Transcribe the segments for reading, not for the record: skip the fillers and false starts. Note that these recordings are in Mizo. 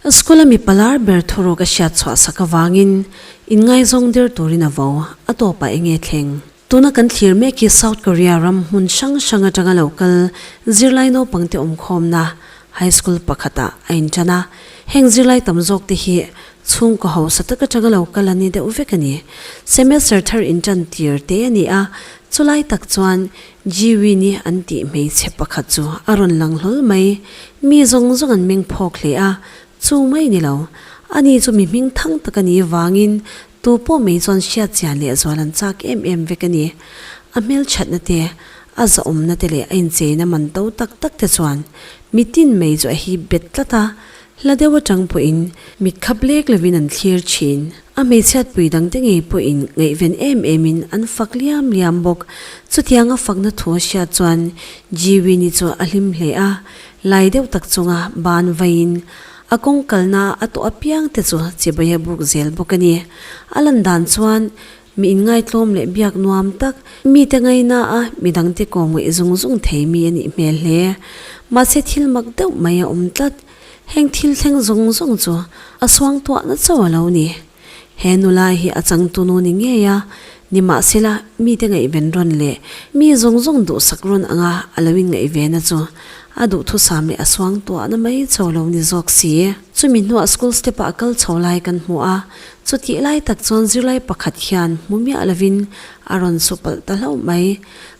School a mipa lar ber thuruk a hriat chhuah sak avangin inngaizawng der turin a vo, a tawpah eng nge thleng? Tuna kan thlir mek hi South Korea ram hmun hrang hrang atanga lo kal zirlai naupangte awmkhawmna high school pakhatah a intan a. Heng zirlai tam zawk te hi chhungkaw hausa tak atanga lo kal an ni deuh vek a ni. Semester thar intan tir te a ni a, chulai tak chuan Jiwin-i an tih hmeichhe pakhat chu a rawn lang hlawl mai. Mi zawng zawng an meng phawk hle a, chu mai ni lo. Ani chu mi hming thang tak a nih vangin Tu pawh mai chuan hriat chian leh zual an chak em em vek a ni. A hmelthatna te, a zahawmna te leh a incheina man to tak tak te chuan mitin mai chu a hip bet tlat a, hla deuh atang pawhin mit khap lek lovin an thlir thin. A hmeichhiatpui dangte ngei pawhin ngaihven em emin an fak liam liam bawk. Chutianga fakna thu a hriat chuan Jiwini chu a hlim hle a, lai deuh tak chunga ban vaiin A kawng kalna a tawh apiang te chu chibai a buk zel bawk a ni. A lan dan chuan mi inngaitlawm leh biak nuam tak, mite ngaina a midangte kawmngaih zung zung thei mi a nih hmel hle. Mahse thil mak deuh mai a awm tlat. Heng thil thleng zawng zawng chu a suangtuahna chauh a lo ni. He nula hi a changtu nu ni ngei a, nimahsela mite ngaihven rawn leh mi zawng zawng duhsak rawn anga a lo inngaihvena chu a duhthusam leh a suangtuahna mai cho lo ni zawk si. Chumi hnuah school step-ah a kal chho lai kan hmu a, chutih lai tak chuan zirlai pakhat hian hmu miah lovin a rawn su palh ta hlauh mai.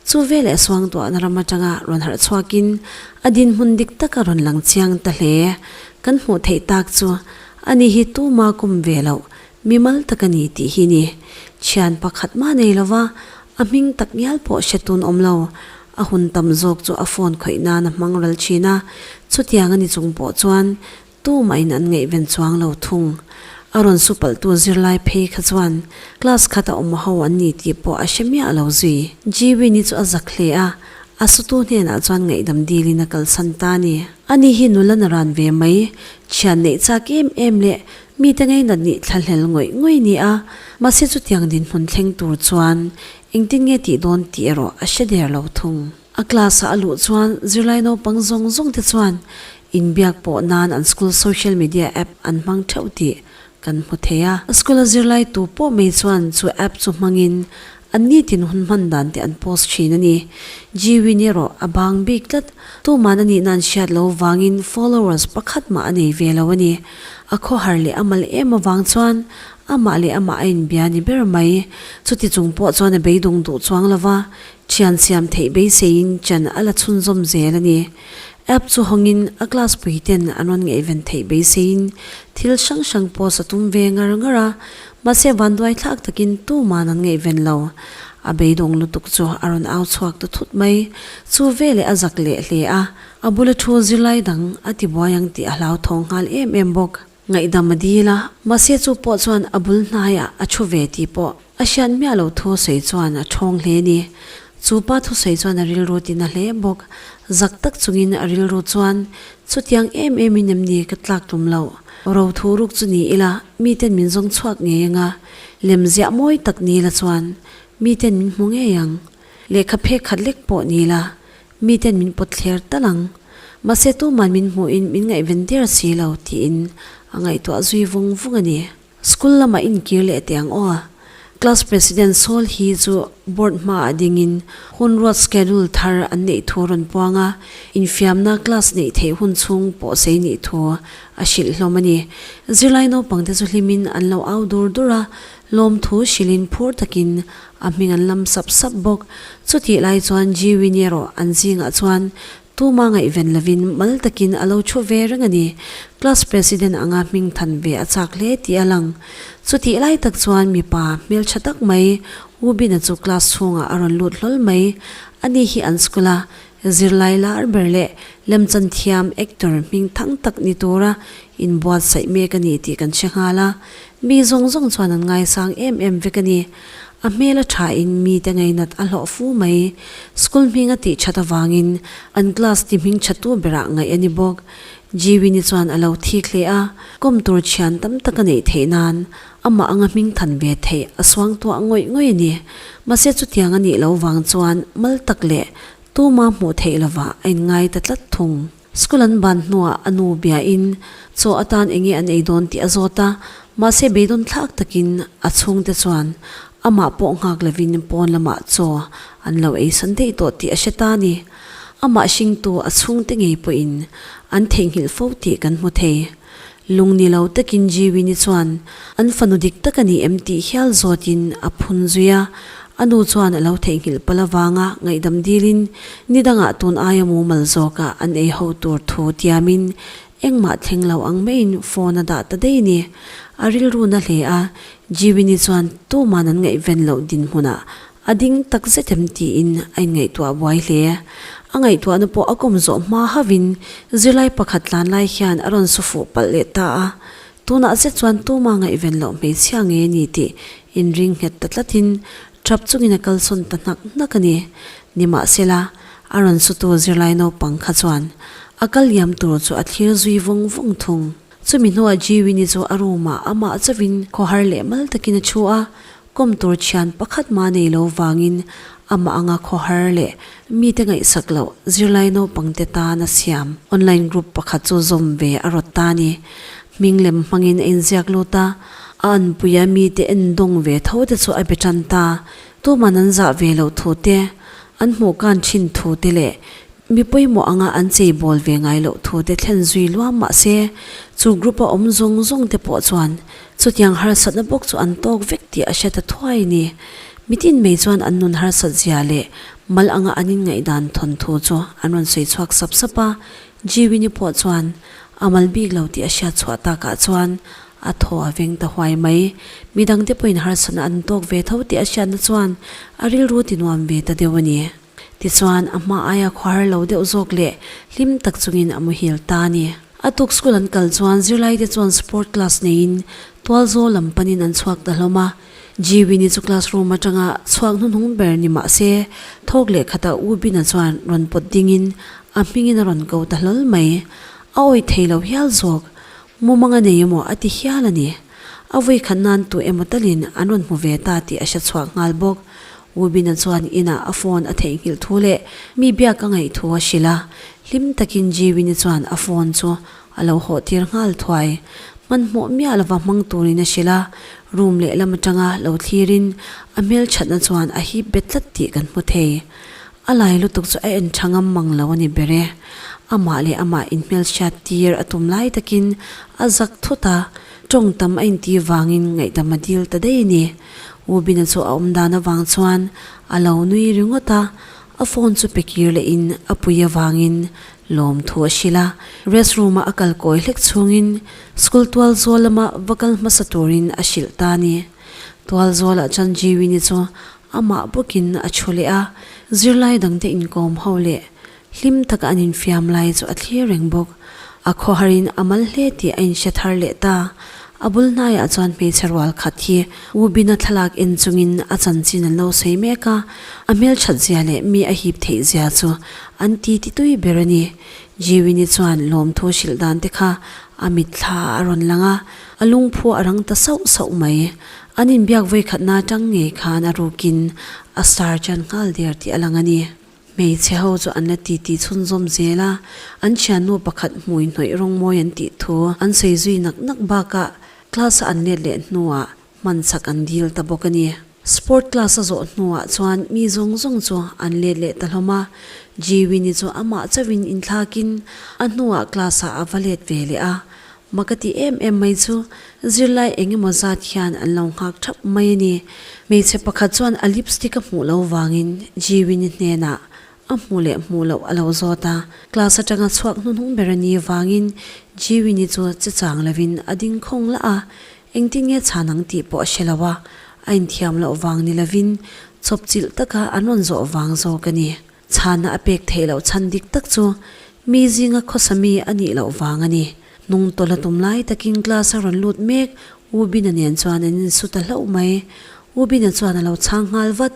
Chu veleh suangtuahna ram atanga rawn harh chhuakin a dinhmun dik taka rawn lang chiang ta hle. Kan hmuh theih tak chu Ani hi tuma kum ve loh, mimal tak a ni tih hi ni. Thian pakhat mah nei lova, a hming tak ngial pawh hre tun awm lo. A hun tam zawk chu a phone khawih nan a hmang ral thin a, chutiang a ni chung pawh chuan tumahin an ngaihven chuang lo thung. A rawn su palhtu zirlai phei kha chuan class khat a awm ho an ni tih pawh a hre miah lo zui. Jiwin-i chu a zak hle a, a sutu hnenah chuan ngaihdam dilin a kalsan ta a ni. Ani hi nula na ran ve mai, thian neih chak em em leh mite ngei nat nih thlahlel ngawih ngawih ni a, mahse chutiang dinhmun thleng tur chuan engtin nge tih dawn tih erawh a hre der lo thung. A class ah a luh chuan zirlai naupang zawng zawng te chuan inbiak pawh nan an school social media app an hmang theuh tih kan hmu thei a. School a zirlai tu pawh mai chuan chu app chu hmangin An nitin hun hman dan te an post thin a ni. Jiwin erawh a bang bik tlat. Tuman a nihna an hriat lo vangin followers pakhat mah a nei ve lo a ni. A khawhar leh a mal em avang chuan amah leh amah a inbia ni ber mai. Chuti chung pawh chuan a beidawng duh chuang lo va, thian siam theih beiseiin chan a la chhunzawm zel a ni. App chu hawngin a class pui ten an rawn ngaihven theih beiseiin thil hrang hrang post a tum ve ngar ngar a, Mahse vanduai thlak takin tuman an ngaihven lo. A beidawng lutuk chu a rawn au chhuak ta thut mai. Chu veleh a zak leh hle a, a bula thu zirlai dang a ti buai ang tih a hlauthawng nghal em em bawk. Ngaihdam a dil a, mahse chu pawh chuan a bul hnaiah a thu ve tih pawh a hriat miah lo thu sawi chuan a thawng hle ni. Chu pa thusawi chuan a rilru tina hle bawk. Zak tak chungin a rilru chuan, Chutiang em emin em ni ka tlak tum loh? Ro thu ruk chu ni ila, miten min zawng chhuak ngei ang a, lem ziah mawi tak ni la chuan miten min hmu ngei ang. Lehkha phek khat lek pawh ni la, miten min pawt thler tal ang. Mahse tuman min hmuhin min ngaihven der si lo tiin a ngaihtuah zui vung vung a ni. School lamah inkir leh teh ang aw. Class President Saul hi chu board hmaah dingin hun ruat schedule thar an neih thu a rawn puang a, infiamna class neih theih hun chhung pawh sei nih thu a hrilh hlawm a ni. Zirlai naupangte chu hlimin an lo au dur dur a, lawmthu hrilhin phur takin a hming an lam sap sap bawk. Chutih lai chuan Jiwin erawh an zingah chuan Tuma ngaihven lovin mal takin a lo thu ve reng a ni. Class President anga hming than ve a chak hle tih a lang. Chutih lai tak chuan mipa hmeltha tak mai Wubina chu class chhungah a rawn lut hlawl mai. Ani hi an school a zirlai lar ber leh lemchan thiam actor hming thang tak ni tura inbuatsaih mek a ni tih kan hre nghal a. Mi zawng zawng chuan an ngaisang em em vek a ni. A hmel a tha in mi te ngainat a hlawh fu mai. School hming a tih that avangin an class ti hming tha tu berah ngaih a ni bawk. Jiwini chuan a lo thik hle a, kawm tur thian tam tak a neih theih nan amah anga hming than ve theih a suang tuah ngawih ngawih a ni. Mahse chutiang a nih lo vang chuan mal tak leh tuma hmuh theih lovah a inngai ta tlat thung. School an ban hnuah a nu biain chaw atan enge an ei dawn tih a zawt a, mahse beidawn thlak takin a chhungte chuan amah pawh nghak lovin pawn lamah chaw an lo eisan daih tawh tih a hre ta a ni. Amah hringtu a chhungte ngei pawhin an theihnghilh fo tih kan hmu thei. Lung ni lo takin Jiwini chuan an fanu dik tak a ni em tih hial zawtin a phun zui a, a nu chuan a lo theihnghilh palh avanga ngaihdam dilin ni dangah tun aia mumal zawka an ei ho tur thu tiamin engmah thleng lo ang maiin phone a dah ta daih ni. A rilru na hle a, Jiwini chuan tuman an ngaihven loh dinhmunah A ding tak zet em tiin a inngaihtuah buai hle. A ngaihtuahna pawh a kawm zawh hma hauhin zirlai pakhat tlan lai hian a rawn su fuh palh leh ta a. Tunah zet chuan tuma ngaihven loh hmeichhia nge ni tih inring nghet ta tlatin ṭap chungin a kalsawn ta hnak hnak a ni. Nimahsela, a rawn sutu zirlai naupang kha chuan a kal liam tur chu a thlir zui vawng vawng thung. Chumi hnuah Jiwini chu a room ah amah chauhin khawhar leh mal takin a thu a, Kawm tur thian pakhat mah nei lo vangin amah anga khawhar leh mite ngaihsak loh zirlai naupangte tan a siam. Online group pakhat chu zawm ve a rawt ta a ni. Hming lem hmangin a inziak lut a, a anpuia mite en dawng ve tho te chu a be tan ta. Tuman an zah ve loh thu te, an hmuh kan thin thu te leh Mi pawimawh anga an chei bawl ve ngai loh thu te thlen zui luam mah se, chu group a awm zawng zawng te pawh chuan chutiang harsatna bawk chu an tawk vek tih a hre ta thuai ni. Mitin mai chuan an nun harsat zia leh mal anga an inngaihdan thawn thu chu an rawn sawi chhuak sap sap a, Jiwini pawh chuan a mal bik lo tih a hriat chhuah takah chuan a thaw a veng ta huai mai. Midangte pawhin harsatna an tawk ve tho tih a hriatna chuan a rilru tinuam ve ta deuh a ni. Tichuan, a hma aia khuahar lo deuh zawk leh hlim tak chungin a muhil ta a ni. A tuk school an kal chuan zirlaite chuan sport class neiin tualzawl lam panin an chhuak ta hlawm a. Jiwini chu classroom atanga chhuak hnuhnung ber ni mah se, thawk leh khatah U Bina chuan rawn pawt dingin a hmingin a rawn ko ta hlawl mai. A awih thei lo hial zawk. Mumang a nei emaw a ti hial a ni. A vui khat nan tu emaw talin an rawn hmu ve ta tih a hre chhuak nghal bawk. Wubina chuan inah a phone a theihnghilh thu leh mi biak a ngaih thu a hrilh a, hlim takin Jiwini chuan a phone chu a lo hawh tir nghal thuai. Hmanhmawh miah lova hmang turin a hrilh a, room lehlam atanga lo thlirin a hmelthatna chuan a hip bet tlat tih kan hmu thei. A lai lutuk chu a en tha ngam mang lo a ni ber e. Amah leh amah inhmelhriat tir a tum lai takin a zak thut a, tawng tam a intih vangin ngaihdam a dil ta daih a ni. Wubina chu a awm dan avang chuan a lo nui ringawt a, a phone chu pe kir lehin a pui avangin lawm thu a hrilh a. Rest room a a kal kawi hlek chhungin school tual zawl lama va kal hmasa turin a hrilh ta a ni. Tual zawlah chuan Jiwini chu Amah bawkin a chhu leh a, zirlai dangte inkawm ho leh hlim taka an infiam lai chu a thlir reng bawk. A khawharin a mal hle tih a inhre thar leh ta. A bul hnaiah chuan hmeichhe rual khat hi Wubina thlalak en chungin a chanchin an lo sawi mek a, a hmelthat zia leh mi a hip theih zia chu an ti ti tui ber a ni. Jiwini chuan lawmthu hrilh dan te kha a mitthla a rawn lang a, a lungphu a rang ta sauh sauh mai. An inbiak vawikhatna atang ngei khan a rukin a star chan nghal der tih a lang a ni. Hmeichhe ho chu an la titi chhunzawm zel a, an thiannu pakhat hmui hnawih rawngmawi an tih thu an sawi zui nak nak bakah class a an let leh hnuah hman chak an dil ta bawk a ni. Sport class a zawh hnuah chuan mi zawng zawng chu an let leh ta hlawm a, Jiwini chu amah chauhin inthlakin a hnuah class ah a va let ve leh a, Ma ka ti em em mai chu zirlai eng emaw zat hian an lo nghak thap mai a ni. Hmeichhe pakhat chuan a lipstick a hmuh loh vangin Jiwini hnenah a hmuh leh hmuh loh a lo zawt a. Class atanga chhuak hnuhnung ber a ni vangin Jiwini chu che chang lovin a ding khawng lah a, engtin nge chhan ang tih pawh a hre lo a, a inthiam loh vang ni lovin chawpchilh taka an rawn zawh vang zawk a ni. Chhana a pek theih loh chhan dik tak chu mi zinga khawsa mi a nih loh vang a ni. Hnung tawlh a tum lai takin class a rawn lut mek, U Bina nen chuan an insu ta hlauh mai. U Bina chuan a lo chhang nghal vat.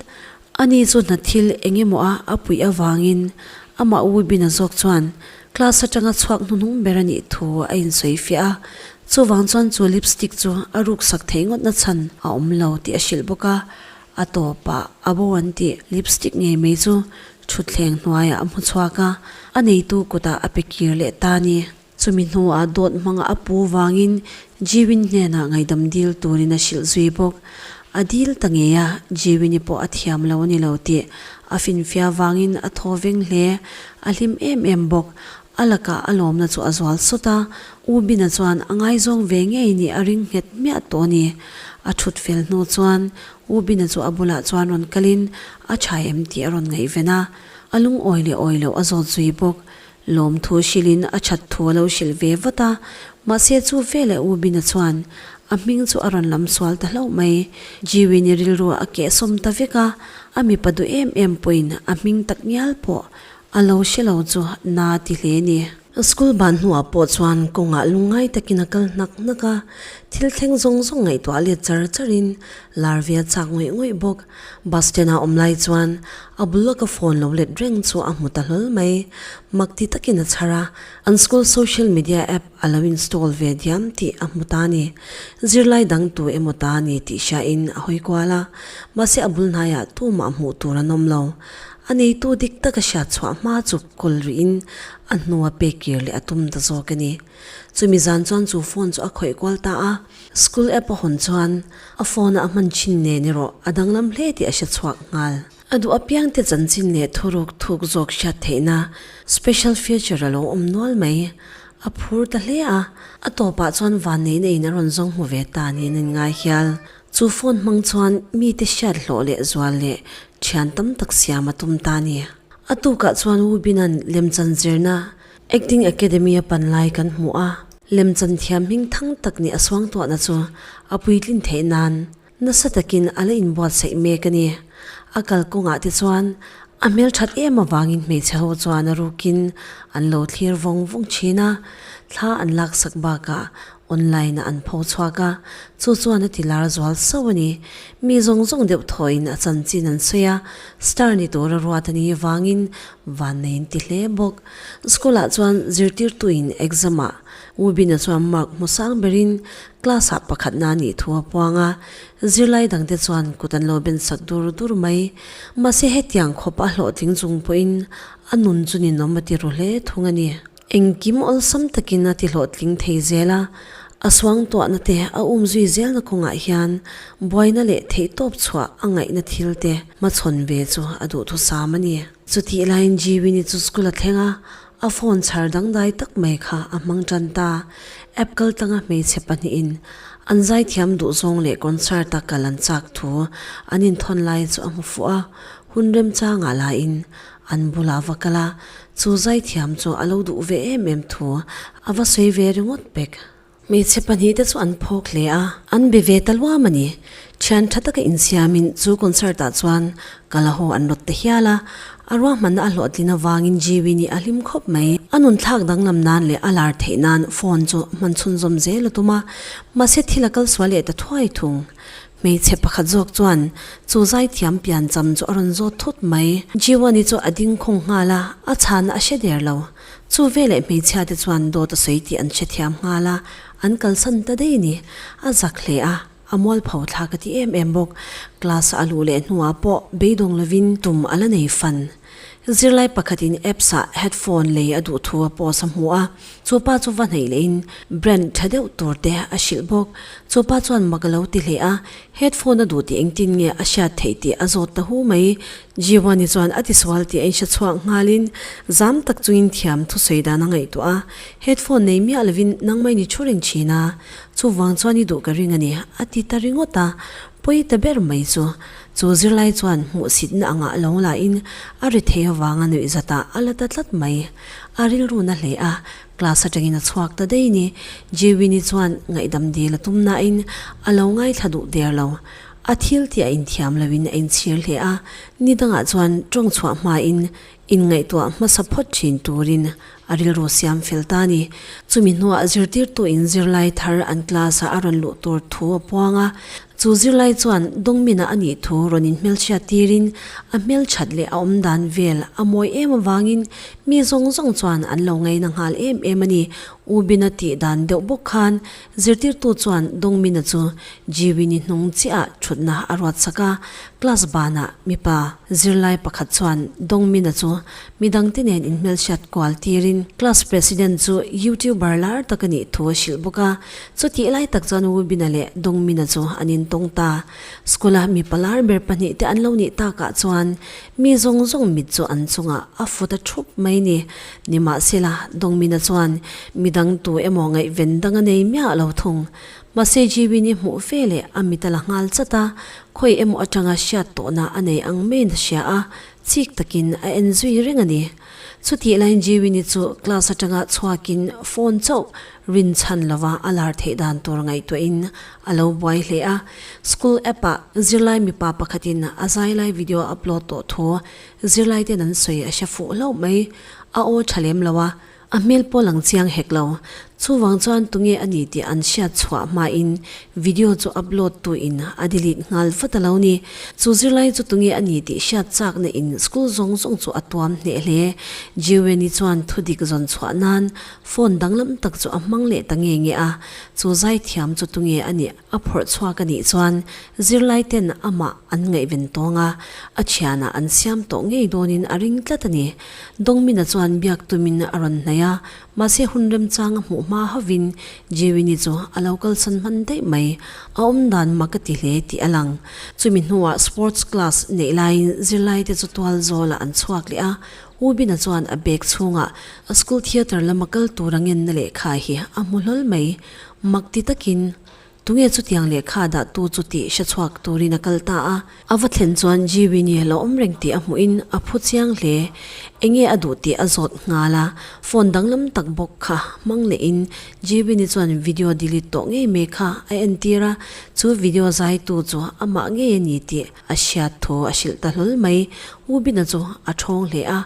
Ani chu hna thil eng emaw a a puih avangin amah U Bina zawk chuan class atanga chhuak hnuhnung ber a nih thu a insawi fiah a. Chuvang chuan chu lipstick chu a ruksak theih ngawtna chhan a awm lo tih a hrilh bawk a. A tawpah a bo an tih lipstick ngei mai chu Thutthleng hnuaiah a hmu chhuak a, a neitu kutah a pe kir leh ta a ni. Chumi hnuah dawt hmanga a pu vangin Jiwin hnenah ngaihdam dil turin a hrilh zui bawk. A dil ta ngei a, Jiwini pawh a thiam lo a ni lo tih a finfiah vangin a thaw veng hle. A hlim em em bawk. A lakah a lawmna chu a zual sawt a, U Bina chuan a ngaizawng ve ngei nih a ring nghet miah tawh a ni. A thut fel hnu chuan U Bina chu a bulah chuan rawn kalin a chhai em tih a rawn ngaihven a, a lungawi leh awi loh a zawt zui bawk. Lawmthu hrilhin a that thu a lo hrilh ve vat a, mahse chu veleh U Bina chuan a hming chu a rawn lam sual ta hlauh mai. Jiwini rilru a kehsawm ta vek a, a mipa duh em em pawhin a hming tak ngial pawh a lo hre lo chu na ti hle ni. School ban hnuah pawh chuan kawngah lungngai takin a kal hnak hnak a, thil thleng zawng zawng ngaihtuah let char charin lar ve a chak ngawih ngawih bawk. Bus stand a awm lai chuan a bul lawka phone lo let reng chu a hmu ta hlawl mai. Mak ti takin a chhar a, an school social media app a lo install ve diam tih a hmu ta a ni. Zirlai dang tu emaw ta a ni tih hriain a hawi kual a, mahse a bul hnaiah tumah hmuh tur an awm lo. A neitu dik taka hriat chhuah hma chu kawl rihin a hnua pek kir leh a tum ta zawk a ni. Chumi zan chuan chu phone chu a khawih kual ta a, school app a hawn chuan a phone a a hman thin nen erawh a danglam hle tih a hre chhuak nghal. A duh apiang te chanchin leh thuruk thuk zawk hriat theihna special feature a lo awm nual mai. A phur ta hle a, a tawpah chuan vanneihna in a rawn zawng hmu ve ta niin a inngai hial. Chu phone hmang chuan mite hriat hlawh leh zual leh thian tam tak siam a tum ta a ni. A tukah chuan Wu Bin-a'n lemchan zirna Acting Academy a pan lai kan hmu a, lemchan thiam hming thang tak nih a suangtuahna chu a puitlin theih nan nasa takin a la inbuatsaih mek a ni. A kalkawngah te chuan a hmelthat em avangin hmeichhe ho chuan a rukin an lo thlir vawng vawng thin a, thla an laksak bakah Online-a an pho chhuak a, chu chuan a ti lar zual sauh a ni. Mi zawng zawng deuh thawhin a chanchin an sawi a, star ni tura ruat a nih vangin vannei an ti hle bawk. School-ah chuan zirtirtuin exam-ah Wubin-a chuan mark hmu sang berin class-ah pakhatna a nih thu a puang a, zirlai dangte chuan kut an lo ben sak dur dur mai. Mahse hetiang khawp a hlawhtling chung pawhin a nun chu ninawm a ti ru hle thung a ni. Engkim awlsam takin a ti hlawhtling thei zel a, a suangtuahna te a um zui zelna kawngah hian buaina leh theihtawp chhuah a ngaihna thil te hmachhawn ve chu a duhthusam a ni. Chutih laiin Jiwini chu school a thleng a, a phone chhar dangdai tak mai kha a hmang tan ta. App kaltlanga hmeichhe pahnihin an zaithiam duhzawng leh concert a kal an chak thu an inthawn lai chu a hmu fuh a, hun remchangah lain An bulah va kal a, chu zaithiam chu a lo duh ve em em thu a va sawi ve ringawt pek. Hmeichhe pahnihte chu an phawk hle a, an be ve ta luam a ni. Thian tha taka insiamin chu concert ah chuan kal a haw an rawt ta hial a, a ruahmanna a hlawhtlin avangin Jiwini a hlim khawp mai. A nun thlak danglam nan leh a lar theih nan phone chu hman chhunzawm zel a tum a, mahse thil a kal sual leh ta thuai thung. Hmeichhe pakhat zawk chuan chu zaithiam piancham chu a rawn zawt thut mai. Jiwani chu a ding khawng nghal a, a chhana a hre der lo. Chu veleh hmeichhia te chuan dawt a sawi tih an hrethiam nghal a, an kalsan ta daih a ni. A zak hle a, a mualpho thla ka ti em em bawk. Class a luh leh hnuah pawh beidawng lovin tum a la nei fan. Zirlai pakhatin apps-ah headphone lei a duh thu a post a hmu a, chu pa chu va hnaih lehin brand tha deuh tur te a hrilh bawk. Chu pa chuan mak a lo ti hle a, headphone a duh tih engtin nge a hriat theih tih a zawt ta hu mai. Jiwani chuan a tisual tih a inhre chhuak nghalin zam tak chungin thiam thusawi dan a ngaihtuah a, headphone nei miah lovin nangmah in i thu reng thin a, chuvang chuan i duh ka ring a ni a ti ta ringawt a, pawi ta ber mai chu. Chu zirlai chuan hmuhsitna angah lo lahin a ri thei avanga nuih zatah a la ta tlat mai. A rilru na hle a, class atangin a chhuak ta daih ni. Jewini chuan ngaihdam dil a tum nain a lo ngaithla duh der lo. A thil tih a inthiam loin a inchhir hle a, ni dangah chuan tawng chhuah hmain inngaihtuah hmasa phawt thin turin a rilru siam fel ta a ni. Chumi hnuah zirtirtuin zirlai thar an class-ah a rawn luh tur thu a puang a. Chu zirlai chuan Dongmin-a a nih thu rawn inhmelchhiat tirin a hmelthat leh a awmdan vel a mawi em avangin mi zawng zawng chuan an lo ngaina nghal em em a ni. U Bin-a tih dan deuh bawk khan zirtirtu chuan Dongmin-a chu Jiwin-i hnung chiah thutna a ruat sak a, class banah mipa zirlai pakhat chuan Dongmin-a chu midangte nen inhmelhriat kual tirin class president chu YouTuber lar tak a nih thu a hrilh bawk a. Chutih lai tak chuan Wubina leh Dongmina chu an intawng ta. School-a mipa lar ber pahnihte an lo nih takah chuan mi zawng zawng mit chu an chungah a fut a thup mai ni. Nimahsela, Dongmina chuan midang tu emaw ngaihven dang a nei miah lo thung. Mahse Jiwin-i hmuh ve leh a mit a la nghal chat a, khawi emaw atanga hriat tawhna a nei ang maiin a hria a, chik takin a en zui reng a ni. Chutih laiin Jiwin-i chu class atanga chhuakin phone chauh rinchhan lova a lar theih dan tur ngaihtuahin a lo buai hle a. School app-ah zirlai mipa pakhatin a zai lai video a upload tawh thu zirlai ten an sawi a hre fuh hlauh mai. A aw tha lem lo a, a hmel pawh lang chiang hek lo. Chuvang chuan tunge a ni tih an hriat chhuah hmain video chu upload tuin a delete nghal vat a lo ni. Chu zirlai chu tunge a ni tih hriat chakna in school zawng zawng chu a tuam hneh hle. Jiweni chuan thudik zawn chhuah nan Phone danglam tak chu a hmang leh ta nge nge a, chu zaithiam chu tunge a nih a phawrh chhuak a nih chuan zirlai ten amah an ngaihven tawng a, a thianah an siam tawh ngei dawnin a ring tlat a ni. Dawngmina chuan biak tumin a rawn hnaih a, mahse hun remchang a hmuh hma hovin Jewini chu a lo kalsan hman daih mai, a awmdan mak a ti hle tih a lang. Chumi hnuah sports class neih laiin zirlai te chu tual zawlah an chhuak leh a, U Bina chuan a bag chhungah a school theatre lama kal tur a ngenna lehkha hi a hmu hlawl mai. Mak ti takin, Tunge chutiang lehkha dah tu chu tih hre chhuak turin a kal ta a. A va thlen chuan Jiwini a lo awm reng tih a hmuhin a phu chiang hle. Enge a duh tih a zawt nghal a, phone danglam tak bawk kha hmang lehin Jiwini chuan video delete tawh ngei mai kha a entir a, chu video zaitu chu amah ngei a ni tih A hriat thu a hrilh ta hlawl mai. U Bina chu a thawng hle a,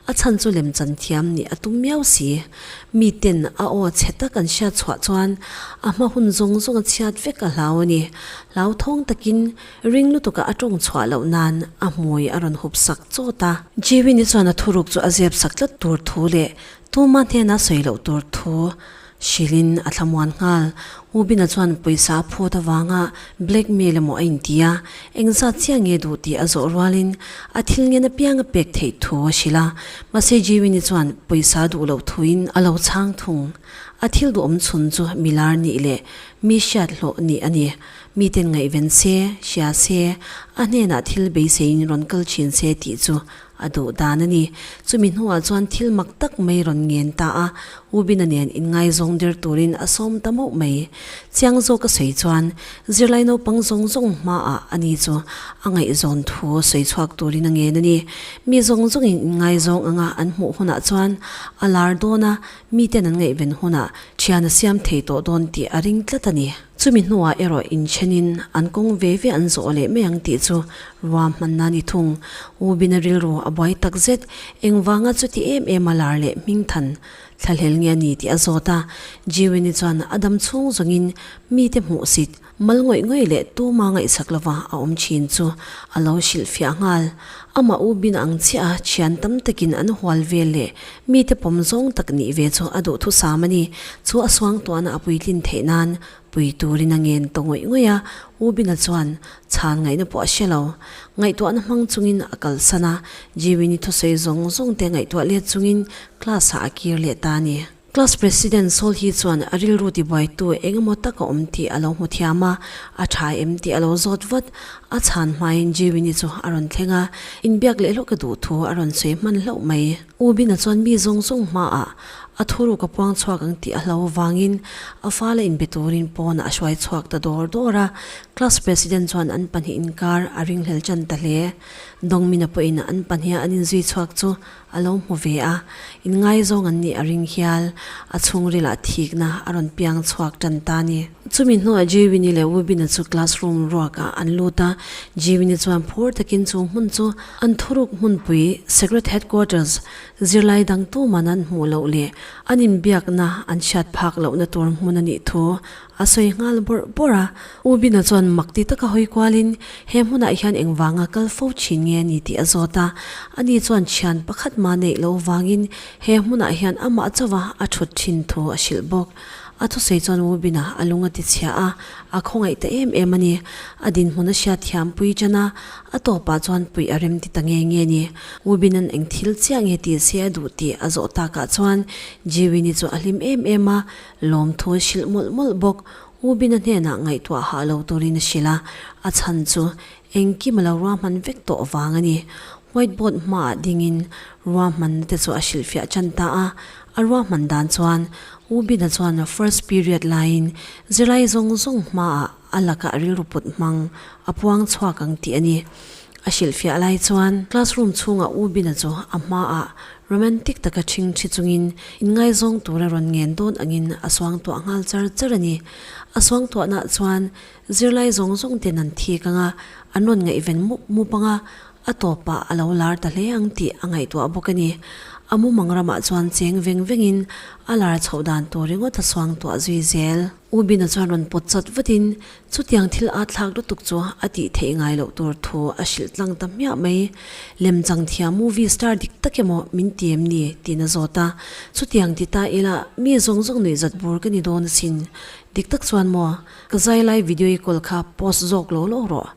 a chhan chu lemchan thiam nih a tum miau si. Mi ten a aw chhe tak an hriat chhuah chuan a hma hun zawng zawng a chhiat vek a hlau a ni. Hlauthawng takin ring lutuka a tawng chhuah loh nan a hmui a rawn hup sak chawt a. Jiwini chuan a thuruk chu a zep sak tlat tur thu leh Tuma hnena sawi loh tur thu hrilhin a thlamuan nghal. U Bina chuan pawisa a phut avanga blackmail emaw a inti a, engzat chiah nge duh tih a zawh rualin a thil ngen apiang a pek theih thu a hrilh a. Mahse Jiwini chuan pawisa duh loh thuin a lo chhang thung. A thil duhawm chhun chu milar nih leh mi hriat hlawh nih a ni. Miten ngaihven se, hria se, a hnenah thil beiseiin rawn kal thin se tih chu A duh dan a ni. Chumi hnuah chuan thil mak tak mai rawn ngen ta a, U Bina nen inngaizawng der turin a sawm ta mauh mai. Chiang zawk a sawi chuan, zirlai naupang zawng zawng hmaah a ni chu a ngaihzawn thu sawi chhuak turin a ngen a ni. Mi zawng zawngin inngaizawng anga an hmuh hunah chuan a lar dawn a, miten an ngaihven hunah thian a siam thei tawh dawn tih a ring tlat a ni. Chumi hnuah erawh inthenin an kawng ve ve an zawh leh mai ang tih chu ruahmanna a ni thung. U Bina rilru a buai tak zet, engvanga chuti em em a lar leh hmingthan thlahlel nge a ni tih a zawt a. Jiwini chuan a dam chhung zawngin mite hmuhsit, mal ngawih ngawih leh tuma ngaihsak lova a awm thin chu a lo hrilhfiah nghal. Amah U Bina ang chiah a thian tam takin an hual vel leh mite pawm zawng tak nih ve chu a duhthusam a ni. Chu a suangtuahna a puitlin theih nan Pui turin a ngen ta ngawih ngawih a, U Bina chuan chhan ngaihna pawh a hre lo. Ngaihtuahna hmang chungin a kalsan a, Jiwini thusawi zawng zawng te ngaihtuah let chungin class ah a kir leh ta a ni. Class President Saul hi chuan a rilru tibuaitu eng emaw tak a awm tih a lo hmu thiam a, a tha em tih a lo zawt vat. A chhan hmain Jiwini chu a rawn thleng a, inbiak leh hlawk a duh thu a rawn sawi hman hlauh mai. U Bina chuan mi zawng zawng hmaah a thuruk a puang chhuak ang tih a hlo vangin a fala inbe turin pawnah a hruai chhuak ta dawr dawr a. Class President chuan an pahnih inkar a ringhlel tan ta hle. Dawngmina pawhin an pahniha an inzui chhuak chu a lo hmu ve a, inngaizawng an nih a ring hial. A chhungrilah thikna a rawn piang chhuak tan ta a ni. Chumi hnuah Jiwini leh Wubina chu classroom ruakah an lut a, Jiwini chuan phur takin chu hmun chu an thuruk hmunpui, Secret Headquarters, zirlai dang tuman an hmuh loh leh an inbiakna an hriat phak lohna tur hmun a nih thu a sawi nghal bawrh bawrh a. U Bina chuan mak ti taka hawi kualin he hmunah hian engvanga kal fo thin nge a ni tih a zawt a. Ani chuan thian pakhat mah neih loh vangin he hmunah hian amah chauha a thut thin thu a hrilh bawk. A thusawi chuan U Bina a lung a ti chhia a, a khawngaih ta em em a ni. A dinhmun a hriat thiam pui ṭan a, a tawpah chuan puih a rem ti ta nge nge a ni. U Bina'n eng thil chiah nge tih se a duh tih a zawh takah chuan Jiwini chu a hlim em em a, lawmthu a hrilh mawlh mawlh bawk. U Bina hnenah ngaihtuah hah lo turin a hrilh a, a chhan chu engkim a lo ruahman vek tawh vang a ni. Whiteboard hmaah dingin ruahmanna te chu a hrilhfiah tan ta a, a ruahman dan chuan U Bina chuan first period laiin zirlai zawng zawng hmaah a lakah rilru put hmang a puang chhuak ang tih a ni. A hrilhfiah lai chuan classroom chhungah U Bina chu a hmaah romantic taka ṭhing ṭhi chungin inngaizawng tura rawn ngen dawn angin a suangtuah nghal char char a ni. A suangtuahnaah chuan zirlai zawng zawng ten an thik ang a, an rawn ngaihven mup mup ang a, a tawpah a lo lar ta hle ang tih a ngaihtuah bawk a ni. A mumang ramah chuan cheng veng vengin a lar chhoh dan tur ringawt a suangtuah zui zel. U Bina chuan rawn pawt chat vatin chutiang thil a thlak lutuk chu a tih theih ngai loh tur thu a hrilh tlang ta hmiah mai. Lemchang thiam movie star dik tak emaw min ti em ni? tiin a zawt a. Chutiang ti ta ila mi zawng zawng nuihzat bur ka ni dawn asin. Dik tak chuan maw ka zai lai video i kawl kha post zawk lo lo rawh.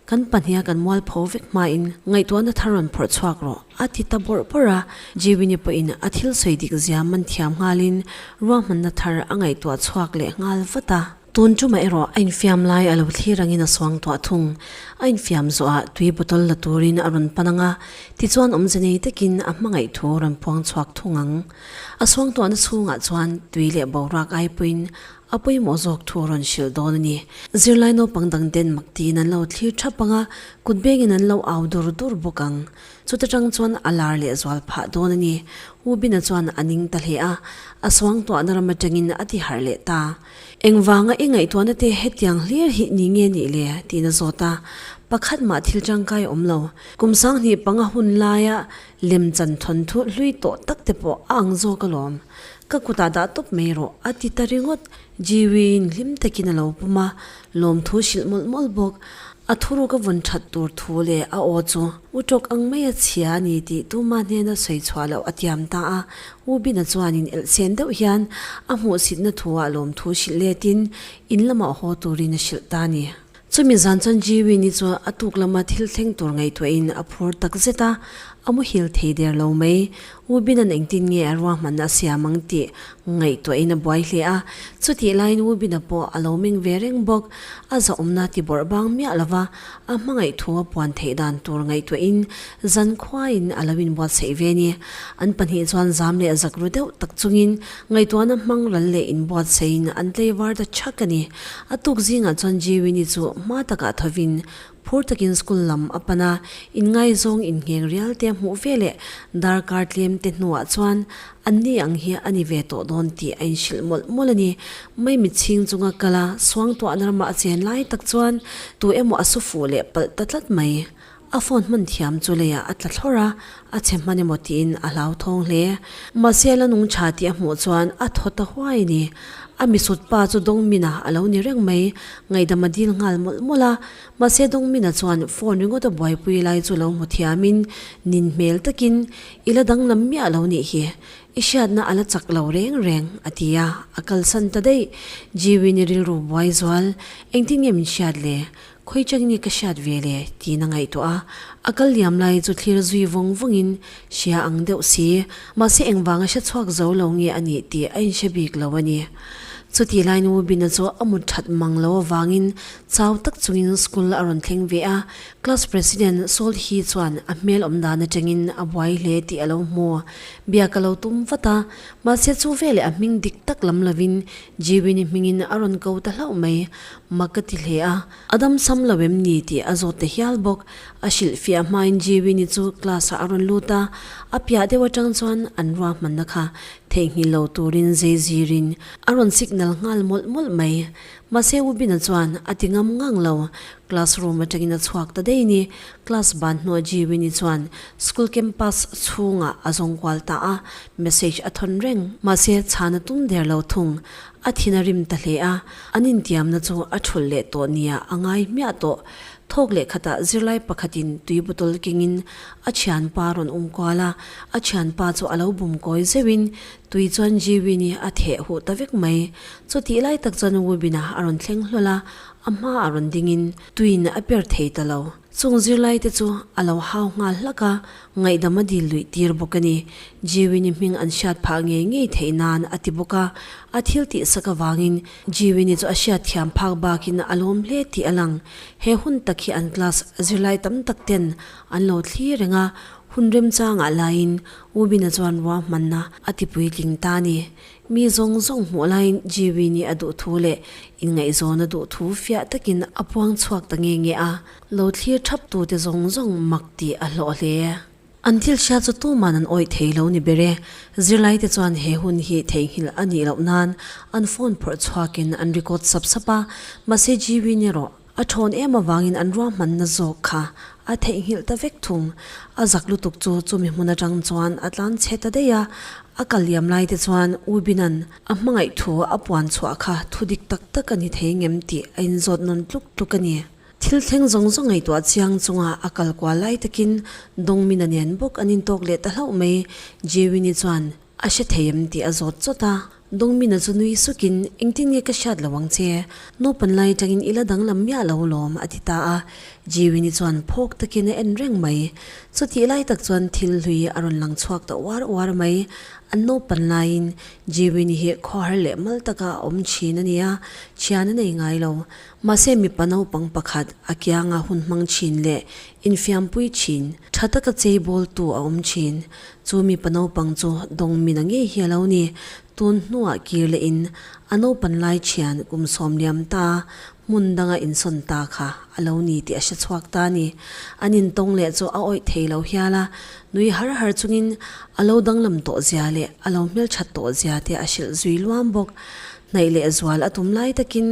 Kan pahniha kan mualpho vek hmain ngaihtuahna thar rawn phawrh chhuak rawh, a ti ta bawrh bawrh a. Jiwini pawhin a thil sawi dik zia man thiam nghalin ruahmanna thar a ngaihtuah chhuak leh nghal vat a. Tun tumah erawh a infiam lai a lo thlir angin a suang tuah thung. A infiam zawhah tui bottle la turin a rawn pan ang a, tichuan awmze nei takin a hmangaih thu a rawn puang chhuak thung ang. A suang tuahna chhungah chuan tui leh boruak aipuiin A pawimawh zawk thu a rawn hrilh dawn a ni. Zirlai naupang dang ten mak tiin an lo thlir thap ang a, kut bengin an lo au dur dur bawk ang. Chuta tang chuan a lar leh zual phah dawn a ni. U Bina chuan a ning ta hle a, a suangtuahna ram atangin a ti harh leh ta. Engvanga i ngaihtuahna te hetiang hlir hi ni nge nih le? tiin a zawt a. Pakhat mah thil tangkai awm lo. Kum 2005 hun laia lemchan thawnthu hlui tawh tak te pawh a ang zawk alawm. Ka kutah dah tawp mai rawh, a ti ta ringawt. Jiwiin hlim takin a lo pum a, lawmthu hrilh mawlh mawlh bawk. A thuruk a vawn that tur thu leh a aw chu u tawk ang mai a chhia a ni tih tuma hnena sawi chhuah loh a tiam ta a. U Bina chuanin elhsen deuh hian a hmuhsitna thuah lawmthu hrilh letin in lamah haw turin a hrilh ta a ni. Chumi zan chuan Jiwin-i chu a tuk lama thil thleng tur ngaihtuahin a phur tak zet a, a muhil thei der lo mai. Woo-bin-a'n engtin nge a ruahmanna a siam ang tih ngaihtuahin a buai hle a. Chutih laiin Woo-bin-a pawh a lo meng ve reng bawk. A zahawmna ti bawrh bang miah lova a hmangaih thu a puan theih dan tur ngaihtuahin zan khuaiin a lo inbuatsaih ve a ni. An pahnih chuan zam leh zak ru deuh tak chungin ngaihtuahna hmang ral leh inbuatsaihin an tleivar ta chhak a ni. A tuk zingah chuan Jiwini chu hma takah thovin phur takin school lam a pan a, inngaizawng inngheng rial te a hmuh ve leh darkar tlem te hnuah chuan anni ang hi a ni ve tawh dawn tih a inhrilh mawlh mawlh a ni. Maimi chhing chunga kal a, suangtuahna ramah a chen lai tak chuan tu emaw a su fuh leh palh ta tlat mai. A phone hman thiam chu leiah a tla thlawrh a, a chhe hman emaw tiin a hlauthawng hle. Mahse la nung tha tih a hmuh chuan a thaw ta huai a ni. A misut pa chu Dongmina a lo ni reng mai, ngaihdam a dil nghal mawlh mawlh a. Mahse Dongmina chuan phone ringawt a buaipui lai chu lo hmu thiamin nin hmel takin, I la danglam miah lo nih hi, i hriatna a la chak lo reng reng, a ti a, a kalsan ta daih. Jiwin-i rilru buai zual, engtin nge min hriat le? Khawi chang nge ka hriat ve le? tiin a ngaihtuah a. A kal liam lai chu thlir zui vawng vawngin hria ang deuh si. Mahse engvanga hre chhuak zo lo nge a nih tih a inhre bik lo a ni. Chutih laiin Wubina chu a mut that mang lo avangin chau tak chungin school a rawn thleng ve a. Class president Saul Hee chuan a hmel awm dan atangin a buai hle tih a lo hmu. Biak a lo tum vat a. Mahse chu veleh a hming dik tak lam lovin Jiwini hmingin a rawn ko ta hlauh mai. Mak ka ti hle a, a dam sam lo em ni tih a zawt ta hial bawk. A hrilhfiah hmain Jiwini chu class ah a rawn lut a, a piah deuh atang chuan an ruahmanna kha. Theihnghilh lo turin zei zirin a rawn signal nghal mawlh mawlh mai. Mahse Woo-Bin-a chuan a ti ngam ngang lo. Class room atangin a chhuak ta daih ni. Class ban hnuah Ji-Win-i chuan school campus chhungah a zawng kual ta a, message a thawn reng. Mahse chhan a tum der lo thung. A thin a rim ta hle a, an intiamna chu a thulh leh tawh nia a ngai hmiah tawh. Thawk leh khatah zirlai pakhatin tui bottle kengin a thianpa rawn um kual a, a thianpa chu a lo bum kawi zeuhin tui chuan Jiwin-i a theh huh ta vek mai. Chutih lai tak chuan Woo-Bin-a a rawn thleng hlawl a, a hmaah rawn dingin tuiin a per thei ta lo. Chung zirlai te chu a lo hau nghal hlak a, ngaihdam a dil luih tir bawk a ni. Jiwin-i hming an hriat phah ngei ngei theih nan a ti bawk a, a thil tih sak avangin Jiwin-i chu a hriat thiam phak bakin a lawm hle tih a lang. He hun tak hi an class zirlai tam tak ten an lo thlir reng a, hun remchangah laiin Woo-Bin-a chuan ruahmanna a ti puitling ta a ni. Mi zawng zawng hmuh laiin Jiwin-i a duh thu leh inngaihzawn a duh thu fiah takin a puang chhuak ta nge nge a, lo thlir thap tute zawng zawng mak tih a hlawh hle. An thil hria chu tuman an awih thei lo ni ber e. Zirlaite chuan he hun hi theihnghilh a nih loh nan an phone phawrh chhuakin an record sap sap a, mahse Jiwin erawh A thawn em avangin an ruahmanna zawk kha a theihnghilh ta vek thung. A zak lutuk chu chumi hmun atang chuan a tlan chhe ta daih a, a kal liam lai te chuan U Bina'n a hmangaih thu a puan chhuah kha thu dik tak tak a ni thei ngem tih a inzawt nawn tluk tluk a ni. Thil thleng zawng zawng ngaihtuah chiang chunga a kal kual lai takin Dawngmina nen bawk an intawk leh ta hlauh mai. Jewini chuan A hre thei em tih a zawt chawt a, Dawngmina chu nui sukin, Engtin nge ka hriat lo ang che? Naupan lai atangin i la danglam miah lo lawm, a ti ta a. Jiwini chuan phawk takin a en reng mai. Chutih lai tak chuan thil hlui a rawn lang chhuak ta uar uar mai. An naupan laiin Jiwini hi khawhar leh mal taka a awm thin a ni a, thian a nei ngai lo. Mahse mipa naupang pakhat a kianga hun hmang thin leh infiampui thin, tha taka cheibawltu a awm thin. Chu mipa naupang chu Dawngmina ngei hi a lo ni. Tun hnuah kir leh in a naupan lai thian kum sawm liam ta hmun danga insawn ta kha a lo ni tih a hre chhuak ta a ni. An intawng leh chu a awih thei lo hial a, nui har har chungin a lo danglam tawh zia leh a lo hmelthat tawh zia te a hrilh zui luam bawk. Hnaih leh zual a tum lai takin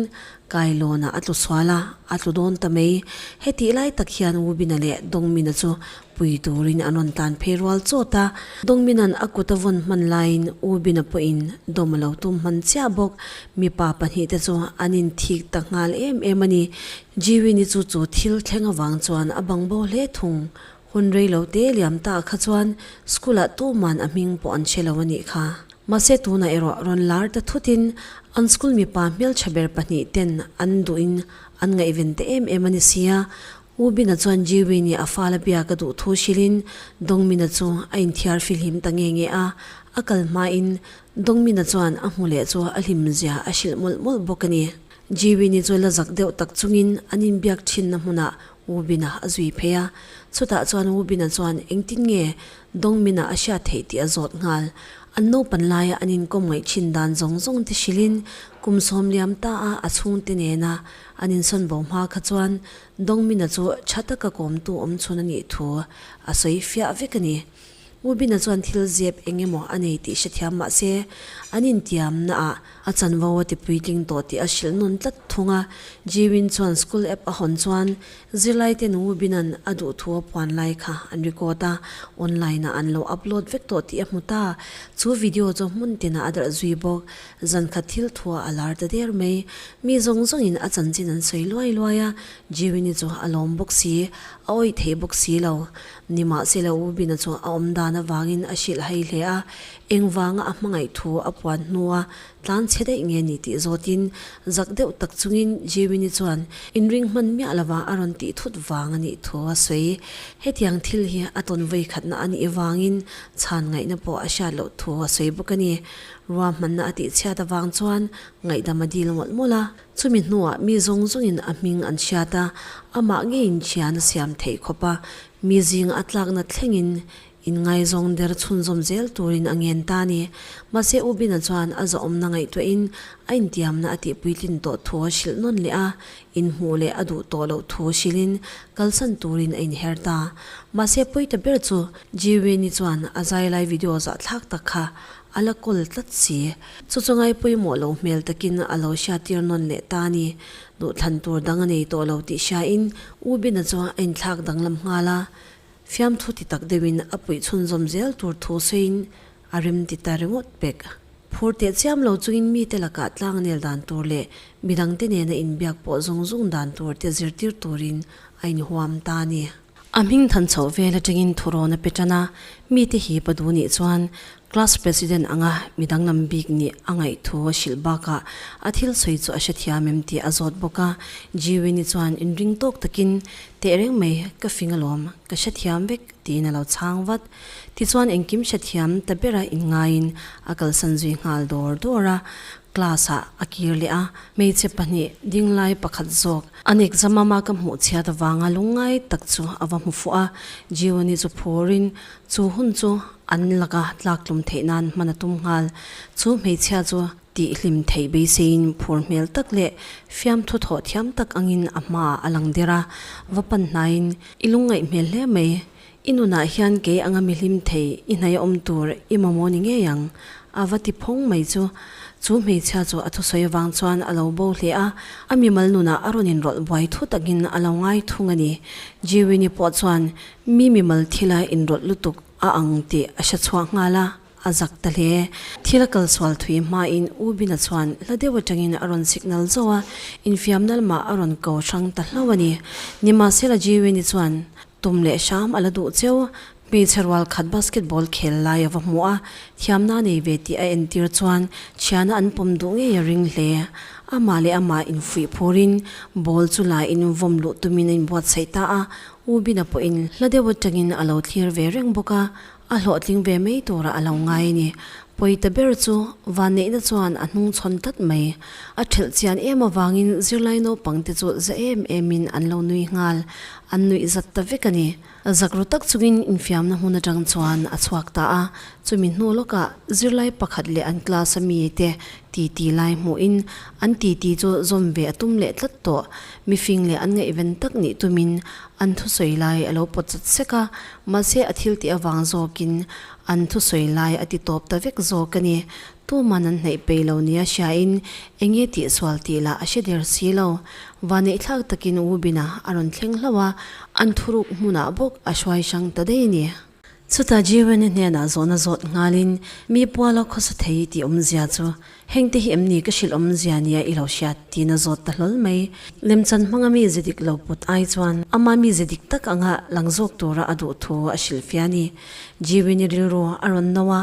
Kailawnah a tlu sual a, a tlu dawn ta mai. Hetih lai tak hian Wubina leh Dawngmina chu pui turin an rawn tlan phei rual chawt a. Dawngmina'n a kut a vawn hman laiin Wubina pawhin dawm a lo tum hman chiah bawk. Mipa pahnihte chu an inthik ta nghal em em a ni. Jiwini chu chu thil thleng avang chuan a bangbo hle thung. Hun rei lo te liam ta kha chuan school-ah tuman a hming pawh an hre lo a nih kha. Mahse tunah erawh rawn lar ta thutin an school mipa hmeltha ber pahnih ten an duhin an ngaihven ta em em a ni sia. U Bina chuan Jiwini a fala biak a duh thu hrilhin Dongmina chu a inthiar fihlim ta nge nge a, a kal hmain Dongmina chuan a hmu leh chu a hlimzia a hrilh mawlh mawlh bawk a ni. Jiwini chu la zak deuh tak chungin an inbiak thinna hmunah U Bina a zui phei a, chutah chuan U Bina chuan engtin nge Dawngmina a hriat theih tih a zawt nghal. An naupan laia an inkawm ngaih thin dan zawng zawng te hrilhin kum sawm liam ta a a chhungte nena an insawn bo hma kha chuan Dawngmina chu tha taka kawmtu awm chhun a nih thu a sawi fiah vek a ni. Ngubina chuan thil zep eng emaw a nei tih hrethiam mah se, an intiamna ah a chanvo a ti puitling tawh tih a hrilh nawn tlat thung a. Jiwin chuan school app a hawn chuan zirlai ten Ngubina'n a duh thu a puan lai kha an record a, online ah an lo upload vek tawh tih a hmu ta. Chu video chu hmun tinah a darh zui bawk. Zankhat thil thua a lar ta der mai. Mi zawng zawngin a chanchin an sawi luai luai a, Jiwini chu a lawm bawk si, a awih thei bawk si lo. Nimahsela U Bina chu a awm dan avangin a hrilh hai hle a, engvanga a hmangaih thu a puan hnua tlan chhe daih nge ni tih zawtin zak deuh tak chungin Jiwini chuan inring hman miah lova a rawn tih thut vang a nih thu a sawi. Hetiang thil hi a tawn vawi khatna a nih avangin chhan ngaihna pawh a hriat loh thu a sawi bawk a ni. Ruahmanna a tih chhiat avang chuan ngaihdam a dil mawlh mawlh a. Chumi hnuah mi zawng zawngin a hming an hriat a, amah ngeiin thian a siam theih khawp a, mi zinga a tlakna thlengin. Inngaizawng der chhunzawm zel turin a ngen ta a ni. Mahse U Bina chuan a zawhawmna ngaihtuahin a intiamna a tih puitlin tawh thu a hrilh nawn leh a, inhmuh leh a duh tawh loh thu hrilhin kalsan turin a inher ta. Mahse pawi ta ber chu Jiwin-i chuan a zai lai video zahthlak tak kha a la kawl tlat si. Chu chu ngai pawimawh lo hmel takin a lo hriattir nawn leh ta a ni. Duhthlan tur dang a nei tawh lo tih hriain U Bina chu a inthlak danglam nghal a. Fiamthu ti tak deuhin a puih chhunzawm zel tur thu sawiin a rem ti ta ringawt pek. Phur teh chiam lo chungin mite lakah tlangnel dan tur leh midangte nena inbiak pawh zung zung dan tur te zirtir turin a inhuam ta a ni. A hming than chhoh vel atangin thurawn a pe tan a, mite hi pa duh nih chuan class president anga midang lam bik nih a ngaih thu a hrilh bakah a thil sawi chu a hrethiam em tih a zawt bawk a. Jiwini chuan inring tawk takin Tehreng mai, ka fing alawm, ka hrethiam vek, tiin a lo chhang vat. Tichuan engkim hrethiam ta bera inngaiin a kalsan zui nghal dawr dawr a, class ah a kir leh a, hmeichhe pahnih dinglai pakhat zawk an exam ama ka hmuh chhiat avanga lungngai tak chu a va hmu fuh a, Jiwani chu phurin chu hun chu an laka tlaktlum theih nan hman a tum nghal. Chu hmeichhia chu Tih hlim theih beiseiin phur hmel tak leh fiamthu thawh thiam tak angin a hmaah a lang der a, va pan hnaiin, I lungngaih hmel hle mai, i nunah hian kei anga mi hlim thei i hnaih awm tur i mamawh ni ngei ang, a va ti phawng mai chu. Chu hmeichhia chu a thusawi avang chuan a lo bo hle a, a mimal nunah a rawn inrawlh buai thu takin a lo ngai thung a ni. Jiwini pawh chuan mi mimal thila inrawlh lutuk a ang tih a hre chhuak nghal a. A zak ta hle. Thil a kal sual thui hmain U Bina chuan hla deuh atangin a rawn signal zauh a, infiamna lamah a rawn ko hrang ta hlauh a ni. Nimahsela Jiwini chuan tum leh hram a la duh cheu. Hmeichhe rual khat basketball khel lai a va hmu a, thiamna nei ve tih a entir chuan thiana an pawm duh ngei a ring hle. Amah leh amah infuih phurin ball chu la in vawm luh tumin a inbuatsaih ta a, U Bina pawhin hla deuh atangin a lo thlir ve reng bawk a, A hlawhtling ve mai turah a lo ngai a ni. Pawi ta ber chu vanneihna chuan a hnung chhawn tlat mai. A ṭhelh chian em avangin zirlai naupangte chu za em emin an lo nui nghal. An nuih zat ta vek a ni. Zak ru tak chungin infiamna hmun aṭang chuan a chhuak ta a. Chumi hnu lawkah zirlai pakhat leh an class a mite titi lai hmuhin an titi chu zawm ve a tum leh tlat tawh. Mifing leh an ngaihven tak nih tumin an thusawi lai a lo pawt chat sek a. Mahse a thil tih avang zawkin an thusawi lai a ti tawp ta vek zawk a ni. Tuman an hnaih peih lo nia hriain enge tih sual tih lah a hre der si lo. Vaneihthlak takin U Bina a rawn thleng hlauh a, an thuruk hmunah bawk a hruai hrang ta daih a ni. Chutah Jiwen-i hnenah zawhna zawt nghalin mi puala khawsa thei tih awmzia chu Hengte hi em ni ka hrilh awmzia nia i lo hriat? tiin a zawt ta hlawl mai. Lemchan hmanga mi ze dik lo put ai chuan ama mi ze dik tak anga lang zawk tura a duh thu a hrilh fia a ni. Jiwini rilru a rawn no a,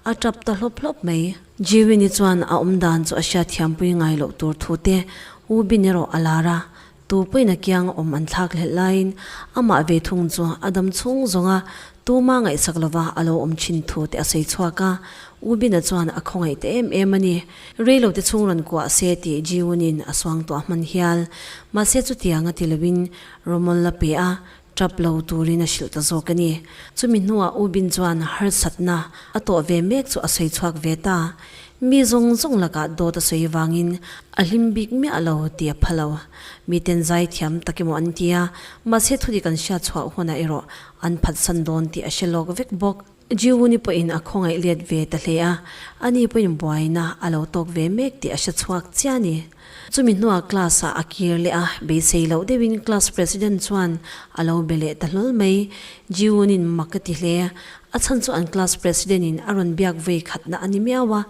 a tap ta hlawp hlawp mai. Jiwini chuan a awmdan chu a hriatthiampui ngai loh tur thu te U Bin erawh a lar a, Tu pawhin a kiang awm an thlak hlelh laiin amah ve thung chu a dam chhung zawnga tuma ngaihsak lova a lo awm thin thu te a sawi chhuak a, U Bina chuan a khawngaih ta em em a ni. Reilo te chhung rawn kuah se tih Ji-un-in a suang tuah hman hial. Mahse chutiang a ti loin rawmawl la pe a, tap lo turin a hrilh ta zawk a ni. Chumi hnuah U Bin chuan harsatna a tawh ve mek chu a sawi chhuak ve ta. Mi zawng zawng lakah dawt a sawi vangin a hlim bik miah lo tih a pha lo. Miten zai thiam tak emaw an ti a, mahse thudik an hriat chhuah hunah erawh an phatsan dawn tih a hre lawk vek bawk. Jiwuni pawhin a khawngaih let ve ta hle a, ani pawhin buaina a lo tawk ve mek tih a hre chhuak chiah a ni. Chumi hnuah class ah a kir leh a, beisei loh deuhin class president chuan a lo be leh ta hlawl mai. Jiwuni'n mak a ti hle, a chhan chu an class president in a rawn biak vei khatna a ni miau a.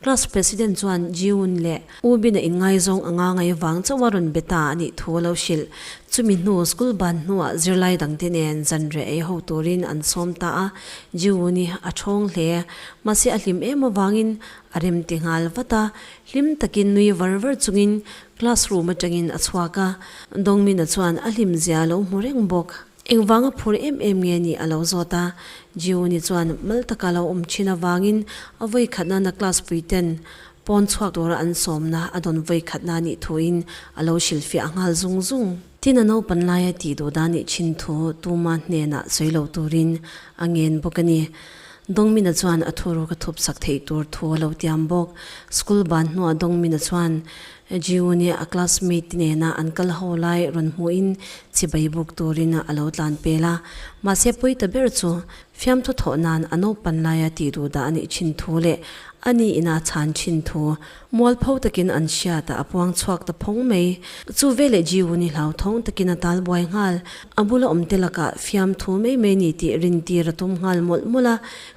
Class president chuan Jiwun leh U Bin a inngaizawng anga ngai vang chauh a rawn be ta a nih thu a lo hrilh. Chumi hnu school ban hnuah zirlai dangte nen zanriah ei ho turin an sawm ta a, Jiwuni a thawng hle. Mahse a hlim em avangin a rem ti nghal vat a, hlim takin nui var var chungin classroom atangin a chhuak a, Dongmina chuan a hlim zia a lo hmu reng bawk. Engvanga phur em em nge nih a lo zawt a, Jiwuni chuan mal taka lo awm thin avangin a vawi khatna na class puiten Pawn chhuak tura an sawmna a dawn vawi khatna nih thuin a lo hrilhfiah nghal zung zung. Tin a naupan laia tih duh dan nih thin thu tuma hnenah sawi lo turin a ngen bawk a ni. Dawngmina chuan a thuruk a thup sak theih tur thu a lo tiam bawk. School ban hnuah Dawngmina chuan Jiu-ni a classmate te nena an kal ho lai rawn hmuhin chibai buk turin a lo tlan pel a. Mahse pawi ta ber chu Fiamthu thawh nan a naupan laia tih duh dah a nih thin thu leh a ni ina chhan thin thu mualpho takin an hriat a, a puang chhuak ta phawng mai. Chu veleh Jiu ni hlauthawng takin a tal buai nghal. A bula awm te lakah fiamthu mai mai ni tih rintir a tum nghal mawlh mawlh a,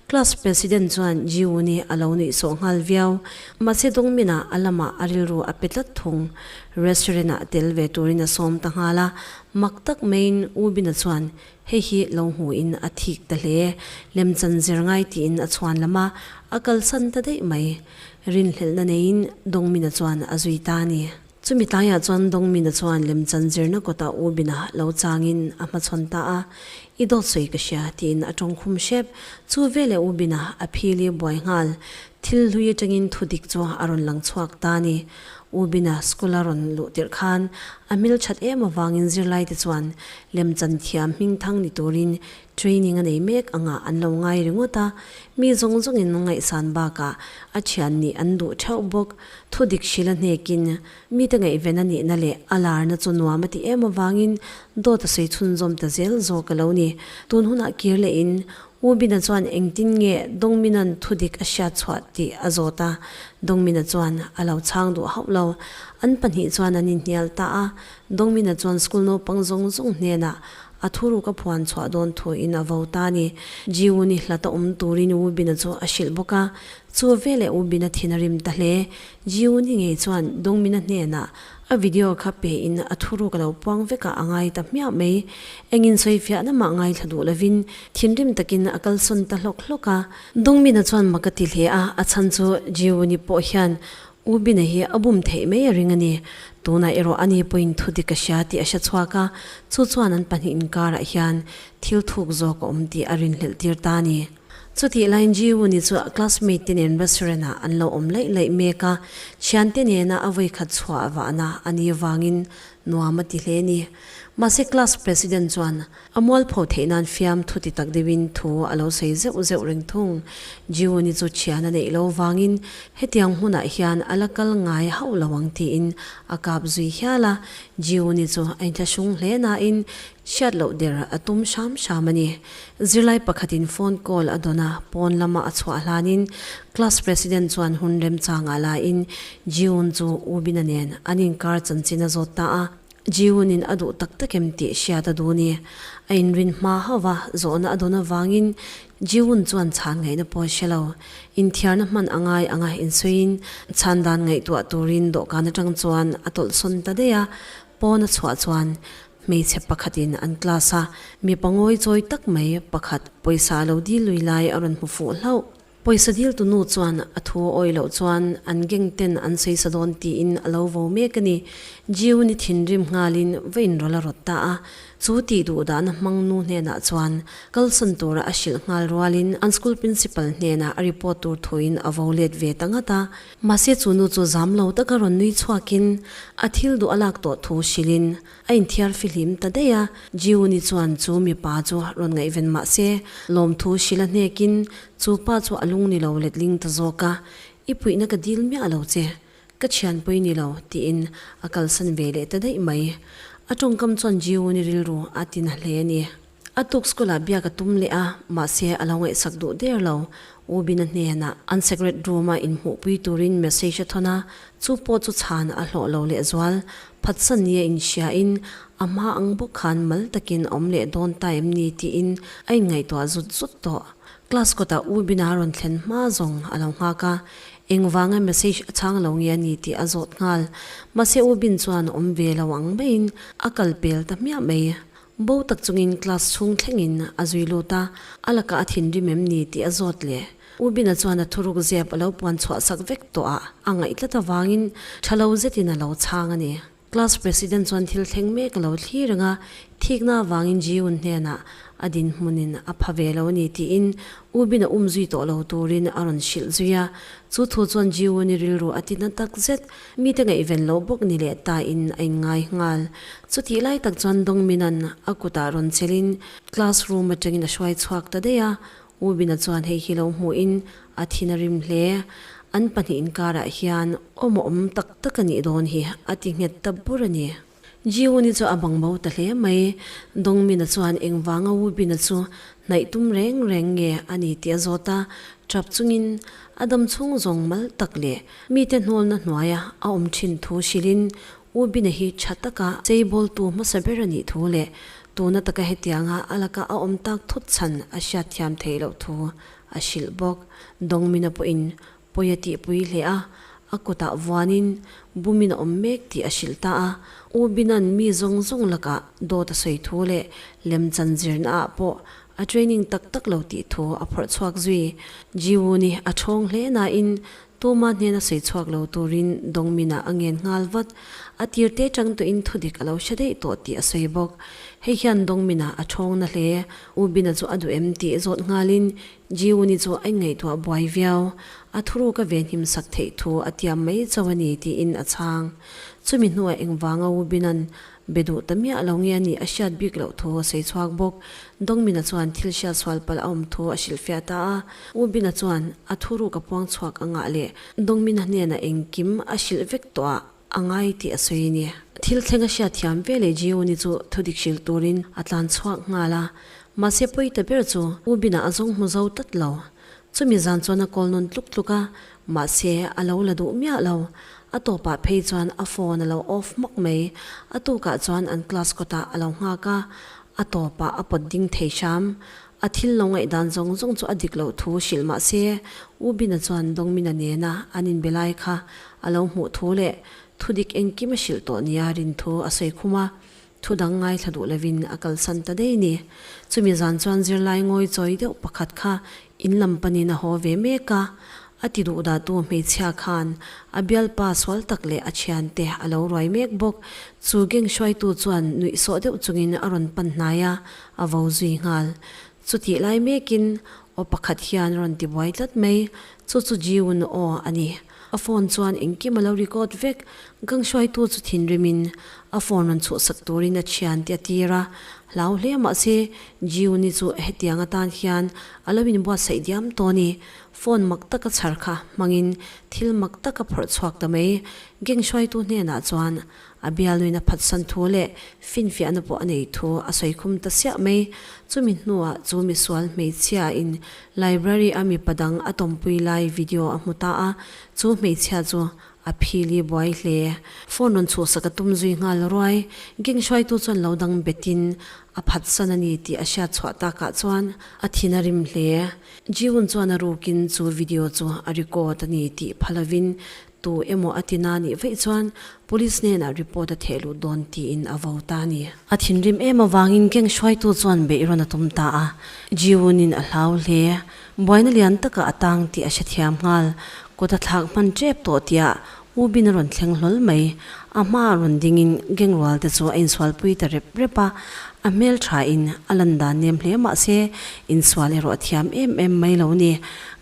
class president chuan Jiu ni a lo nuihsawh nghal viau. Mahse Dongmin-ah a lamah a rilru a pe tlat thung. Restaurant-ah tel ve turin a sawm ta nghal a, mak tak maiin U Bina chuan Hei hi lo hmuhin a thik ta hle. Lemchan zir ngai tiin a chhuan lam a, a kalsan ta daih mai. Rinhlelhna neiin Dongmina chuan a zui ta a ni. Chumi tlaiah chuan Dongmina chuan lemchan zirna kawtah U Bina lo changin a hmachhawn ta a, I dawt sawi ka hria tiin a tawngkhum hrep. Chu veleh U Bina a phili buai nghal. Thil hlui atangin thu dik chu a rawn lang chhuak ta a ni. U Bina school a rawn luh tirh khan a hmel that em avangin zirlaite chuan lemchan thiam hmingthang ni turin training a nei mek anga an lo ngai ringawt a, mi zawng zawngin ngaihsan bakah a thian nih an duh theuh bawk. Thu dik hrilh a hnekin mite ngaihven a nihna leh a larna chu nuam a ti em avangin dawt a sawi chhunzawm ta zel zawk a lo ni. Tun hunah kir lehin U Bina chuan engtin nge Dongmina'n thudik a hriat chhuah tih a zawt a, Dongmina chuan a lo chhang duh hauh lo. An pahnih chuan an inhnial ta a, Dongmina chuan school naupang zawng zawng hnenah a thuruk a phuan chhuah dawn thuin a vo ta a ni. Jiwoo-ni hlata awm turin U Bina chu a hrilh bawk a, chu veleh U Bina thin a rim ta hle. Jiwoo-ni ngei chuan Dongmina hnenah A video kha pe in a thuruk a lo puang vek a, a ngai ta hmiah mai. Engin sawifiahna mah ngaithla duh lovin thinrim takin a kalsawn ta hlawk hlawk a. Dongmina chuan mak a ti hle a, a chhan chu Jiwoo-ni pawh hian U Bina hi a bum theih mai a ring a ni. Tunah erawh ani pawhin thu dik a hria tih a hre chhuak a, chu chuan an pahnih inkarah hian thil thuk zawk a awm tih a rinhlelh tir ta a ni. Chutih laiin Ji-woon-i chu a classmate te nen restaurant ah an lo awm laih laih mek a, thiante nena a vawikhat chhuah vahna a ni vangin nuam a ti hle ni. Mahse class president chuan a mualpho theih nan fiam thu ti tak deuhin thu a lo sawi zeuh zeuh reng thung. Ji-woon-i chu thian a neih lo vangin hetiang hmunah hian a la kal ngai hauh lo ang tiin a kap zui hial a, Ji-woon-i chu a inthlahrung hle nain Hriat loh der a tum hram hram a ni. Zirlai pakhatin phone call a dawn a, pawn lama a chhuah hlanin class president chuan hun remchangah lain Jiun chu U Bina nen an inkar chanchin a zawt ta a. Jiun-in a duh tak tak em tih hriat a duh ni. A inrin hma hauh a, zawhna a dawn avangin Jiun chuan chhan ngaihna pawh a hre lo. Inthiarna hman a ngai anga insawiin chhan dan ngaihtuah turin dawhkan atang chuan a tawlhsawn ta daih a, pawn a chhuah chuan Hmeichhe pakhatin an class a mipa ngawi chawi tak mai pakhat pawisa a lo dil lui lai a rawn hmu fuh hlauh. Pawisa dil tu nu chuan a thu a awih loh chuan an gang ten an sawi sa dawn tiin a lo vo mek a ni. Jiu ni thinrim nghalin va inrawlh a rawt ta a, chu tih duh dahna hmang nu hnenah chuan kalsan tura a hrilh nghal rualin an school principal hnenah a report tur thuin a vo let ve ta ngat a. Mahse chu nu chu zam lo taka rawn nui chhuakin a thil duh a lak tawh thu hrilhin A inthiar fihlim ta daih a, Jiuni chuan chu mipa chu rawn ngaihven mah se, lawmthu hrilh a hnekin chu pa chu a lung ni lo letling ta zawk a, I puihna ka dil miah lo che, ka thianpui ni lo, tiin a kalsan ve leh ta daih mai. A tawngkam chuan Jiuni rilru a tina hle a ni. A tuk school-ah biak a tum leh a, mahse a lo ngaihsak duh der lo. U Bina hnenah an secret room-a inhmuhpui turin message a thawn a, chu pawh chu chhan a hlawh lo lehzual. Phatsan nia inhriain a hma ang bawk khan mal takin a awm leh dawn ta em ni tiin a inngaihtuah zut zut tawh. Class kawtah U Bina rawn thlen hma zawng a lo nghak a, engvanga message a chhang lo nge a ni tih a zawt nghal. Mahse U Bin chuan awm ve lo ang maiin a kal pel ta hmiah mai. Bo tak chungin class chhung thlengin a zui lut a, a lakah a thinrim em ni tih a zawt leh. U Bina chuan a thuruk zep a lo puan chhuah sak vek tawh a, a ngaih tlat avangin tha lo zetin a lo chhang a ni. Class president chuan thil thleng mek a lo thlir reng a, thikna avangin Ji-eun hnenah a dinhmunin a pha ve lo a ni tiin U Bin-a um zui tawh lo turin a rawn hrilh zui a. Chu thu chuan Ji-eun-i rilru a ti na tak zet. Mite ngaihven loh bawk ni leh ta in a inngai nghal. Chutih lai tak chuan Dongmin-a'n a kutah rawn chelhin class room atangin a hruai chhuak ta daih a. U Bina chuan hei hi lo hmuhin a thin a rim hle. An pahnih inkarah hian awm a awm tak tak a nih dawn hi a ti nghet ta bur a ni. Ji-Uni chu a bang bo ta hle mai. Dongmin-a chuan engvanga U Bina chu hnaih tum reng reng nge a ni tih a zawt a, tap chungin a dam chhung zawng mal tak leh mite hnawlna hnuaia a awm thin thu hrilhin U Bina hi tha taka cheibawltu hmasa ber a nih thu leh tuna taka hetianga a laka a awm tak thut chhan a hriatthiam theih loh thu a hrilh bawk. Dongmin-a pawhin pawi a tihpui hle a, a kutah vuanin bumin a awm mek tih a hrilh ta a. U Bina'n mi zawng zawng lakah dawt a sawi thu leh lemchan zirna ah pawh a training tak tak lo tih thu a phawrh chhuak zui. Ji-Woon-i a thawng hle nain tuma hnena sawi chhuak lo turin Dongmin-ah a ngen nghal vat. A tir te chang tawhin thudik a lo hre daih tawh tih a sawi bawk. Hei hian Dongmin-ah a thawng na hle. U Bina chu a duh em tih zawt nghalin Ji-Uni chu a inngaihtuah buai viau. A thuruk a venhim sak theih thu a tiam mai chauh a ni tiin a chhang. Chumi hnuah engvanga Wu Bin-a'n be duh ta miah lo nge a nih a hriat bik loh thu a sawi chhuak bawk. Dongmin-a chuan thil hriat sual palh a awm thu a hrilhfiah ta a. Wu Bin-a chuan a thuruk a puang chhuak a ngah leh Dongmin-a hnenah engkim a hrilh vek tawh a a ngai tih a sawi a ni. Thil thleng a hriat thiam ve leh Ji-Uni chu thudik hrilh turin a tlan chhuak nghal a. Mahse pawi ta ber chu U Bin-a a zawng hmu zo tlat lo. Chumi zan chuan a call nawn tluk tluk a, mahse a lo la duh miah lo. A tawpah phei chuan a phone a lo off hmak mai. A tukah chuan an class kawtah a lo nghak a, a tawpah a pawt ding thei hram. A thil lo ngaihdan zawng zawng chu a dik loh thu hrilh mah se, U Bina chuan Dongmina nena an inbe lai kha a lo hmuh thu leh thudik engkim a hrilh tawh nia rin thu a sawi khum a. Thu dang ngaithla duh lovin a kalsan ta daih ni. Chumi zan chuan zirlai ngawi chawi deuh pakhat kha in lam panin a haw ve mek a. A ti duh dahtu hmeichhia khan a bialpa sual tak leh a thiante a lo ruai mek bawk. Chu gang hruaitu chuan nuih sawh deuh chungin a rawn pan hnai a, a vo zui nghal. Chutih lai mekin aw pakhat hian rawn ti buai tlat mai. Chu chu Ji-un aw a ni. A phone chuan engkim a lo record vek. Gang hruaitu chu thinrimin a phone rawn chhuhsak turin a thian te a tir a. Hlau hle mahse Ji-un-i chu hetiang atan hian a lo inbuatsaih diam tawh a ni. Phone mak taka chhar kha hmangin thil mak taka phawrh chhuak ta mai. Gang hruaitu hnenah chuan a bialnuin a phatsan thu leh finfiahna pawh a nei thu a sawi khum ta siah mai. Chumi hnuah chu misual hmeichhia in library a mipa dang a tawmpui lai video a hmu ta a, chu hmeichhia chu a phili buai hle. Phone rawn chhuhsak a tum zui nghal ruai. Gang hruaitu chuan lo dang betin a phatsan a ni tih a hriat chhuah takah chuan a thin a rim hle. Ji-un chuan a rukin chu video chu a record a ni tih pha lovin tu emaw a ti na nih vaih chuan police hnenah report a theh luh dawn tiin a vo ta a ni. A thinrim em avangin gang hruaitu chuan beih rawn a tum ta a, Ji-un-in a hlau hle. Buaina lian takah a tang tih a hrethiam nghal. Kut a thlak hman tep tawh tiah U Bin a rawn thleng hlawl mai. A hmaah rawn dingin gang rual te chu a insualpui ta rep rep a, a hmel thain a lan dan nem hle mah se insual erawh a thiam em em mai lo ni.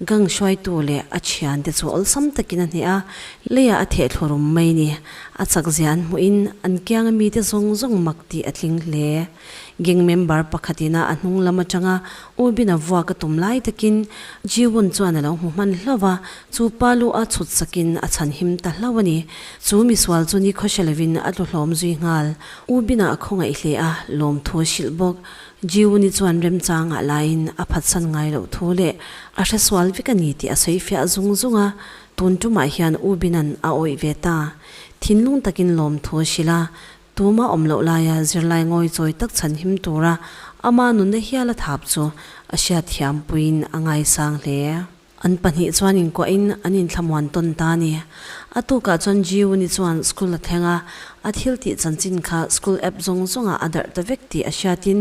Gang hruaitu leh a thiante chu awlsam takin a hneh a, leiah a theh thlawrum mai ni. A chak zia an hmuhin an kianga mite zawng zawng mak tih a tling hle. Gang member pakhatin a a hnung lam atanga U Bin-a vuak a tum lai takin Ji-won chuan a lo hmu hman hlauh a, chu pa lu a chhut sakin a chhan him ta hlauh a ni. Chu misual chu ni khawhre lovin a tlu hlawm zui nghal. U Bin-a a khawngaih hle a, lawmthu a hrilh bawk. Ji-won-i chuan remchangah laiin a phatsan ngai loh thu leh a hresual vek a ni tih a sawi fiah zung zung a, tun tumah hian U Bin-a'n a awih ve ta. Thinlung takin lawmthu a hrilh a, Tuma awm loh laia zirlai ngawi chawi tak chhan him tura ama nunna hial a thap chu a hriat thiam puiin a ngaisang hle. An pahnih chuan inkuahin an inthlamuan tawn ta a ni. A tukah chuan Ji-Uni chuan school a thleng a, a thil tih chanchin kha school app zawng zawngah a darh ta vek tih a hriatin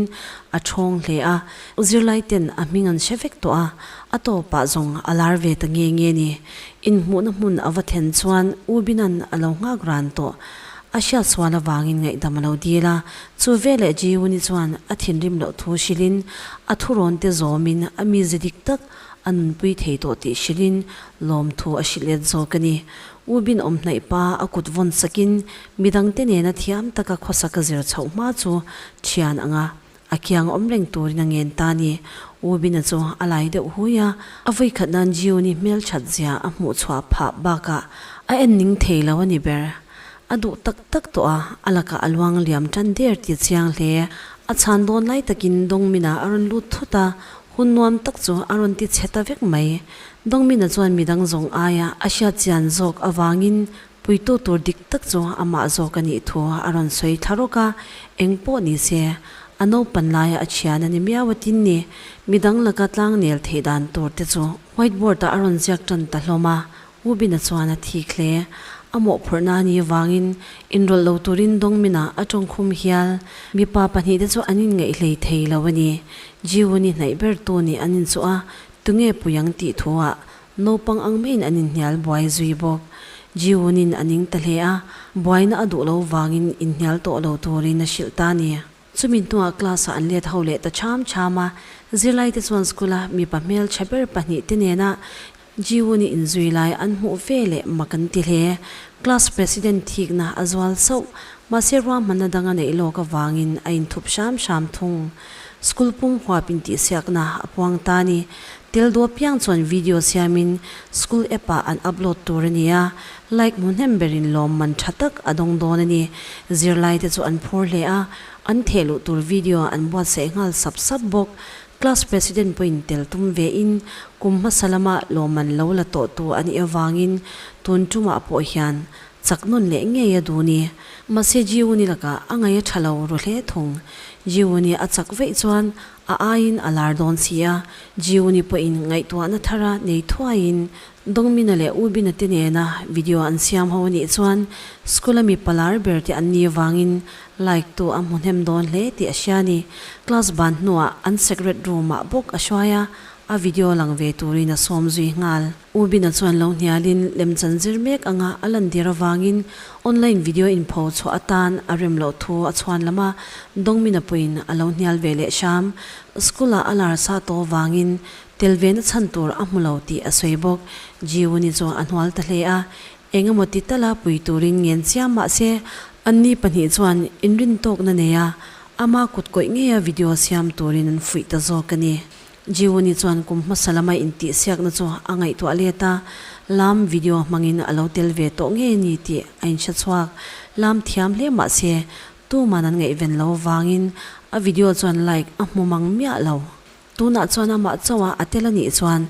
a thawng hle a. Zirlai ten a hming an hre vek tawh a, a tawpah zawng a lar ve ta nge nge ni. Inhmuhna hmun a va thlen chuan U Binan a lo nghak ran tawh. A hriat sual avangin ngaihdam a lo dil a, chu veleh Ji-Eun-i chuan a thinrim loh thu hrilhin a thurawn te zawmin a mize dik tak a nunpui thei tawh tih hrilhin lawmthu a hrilh let zawk a ni. U Bin awm hnaih pa a kut vawn sakin midangte nena thiam taka khawsak a zir chhoh hma chu thian anga A kiang awm reng turin a ngen ta ni. U Bina chu a lai deuh hui a, a vawikhat nan Jioni hmelthat zia a hmuh chhuah phah bakah a en ning thei lo a ni ber. A duh tak tak tawh a, a lakah a luang liam tan der ti chiang hle. A chhan dawn lai takin Dongmina a rawn lut thut a, hun nuam tak chu a rawn ti chhe ta vek mai. Dongmina chuan midang zawng aia a hriat chian zawk avangin Puitu tur dik tak chu amah zawk a nih thu a rawn sawi thla rawk a, eng pawh ni se, a naupan laia a thian a ni miau a tin ni. Midang laka tlang nel theih dan tur te chu white board ah a rawn ziak tan ta hlawm a, Wubina chuan a thik hle. A mawhphurhna a nih vangin inrawlh lo turin Dongmina a tawngkhum hial. Mipa pahnihte chu an inngaih hlei thei lo a ni. Jiwuni hnaih ber tu nih an inchuh a, tunge pui ang tih thu ah Naupang ang maiin an inhnial buai zui bawk. Jiwon-in a ning ta hle a, buaina a duh lo vangin inhnial tawh lo turin a hrilh ta a ni. Chumi hnuah class-ah an let ho leh ta cham cham a, zirlaite chuan school-a mipa hmeltha ber pahnihte nena Jiwon-i inzui lai an hmuh ve leh mak an ti hle. Class president thikna a zual sauh, mahse ruahmanna dang a neih lawk avangin a inthup hram hram thung. School pum huap intihsiakna a puang ta a ni. Tel duh apiang chuan video siamin school app ah an upload tur a ni a, like hmu hnem berin lawmman tha tak a dawng dawn a ni. Zirlai te chu an phur hle a, an theh luh tur video an buatsaih nghal sap sap bawk. Class president pawhin tel tum ve in kum hmasa lama lawmman lo la tawh tu a nih avangin tun tumah pawh hian chak nawn leh ngei a duh ni. Mahse Jiwoo-ni lakah a ngaih a tha lo ru hle thung. Jiwoo-ni a chak veih chuan A aiin a lar dawn si a, Jiwoo-ni pawhin ngaihtuahna thara nei thuaiin Dongmina leh Ubina te nena video an siam ho anih chuan school-a mi palar ber te an ni avangin like tu a hmu hnem dawn hle tih a hria a ni. Class ban hnuah an secret room-ah bawk a hruai a, a video lang ve turin a sawm zui nghal. Ubina chuan lo hnialin lemchan zir mek anga a lantir avangin online video inpho chhuah atan a rem loh thu a chhuan lam a, Dongmina pawhin a lo hnial ve leh hram. School-ah a lar sa tawh avangin tel ve na chhan tur a hmu lo tih a sawi bawk. Jiwuni chu a hnual ta hle a, eng emaw ti tala pui turin ngen chiam mah se anni pahnih chuan inrintawkna nei a, ama kut kawih ngeia video siam turin an fuih ta zawk a ni. Jiwuni chuan kum hmasa lama intihsiakna chu a ngaihtuah let a, lam video hmangin a lo tel ve tawh ngei a ni tih a inhre chhuak. Lam thiam hle mah se, tuman an ngaihven lo vangin a video chuan like a hmu mang miah lo. Tunah chuan amah chauha a tel a nih chuan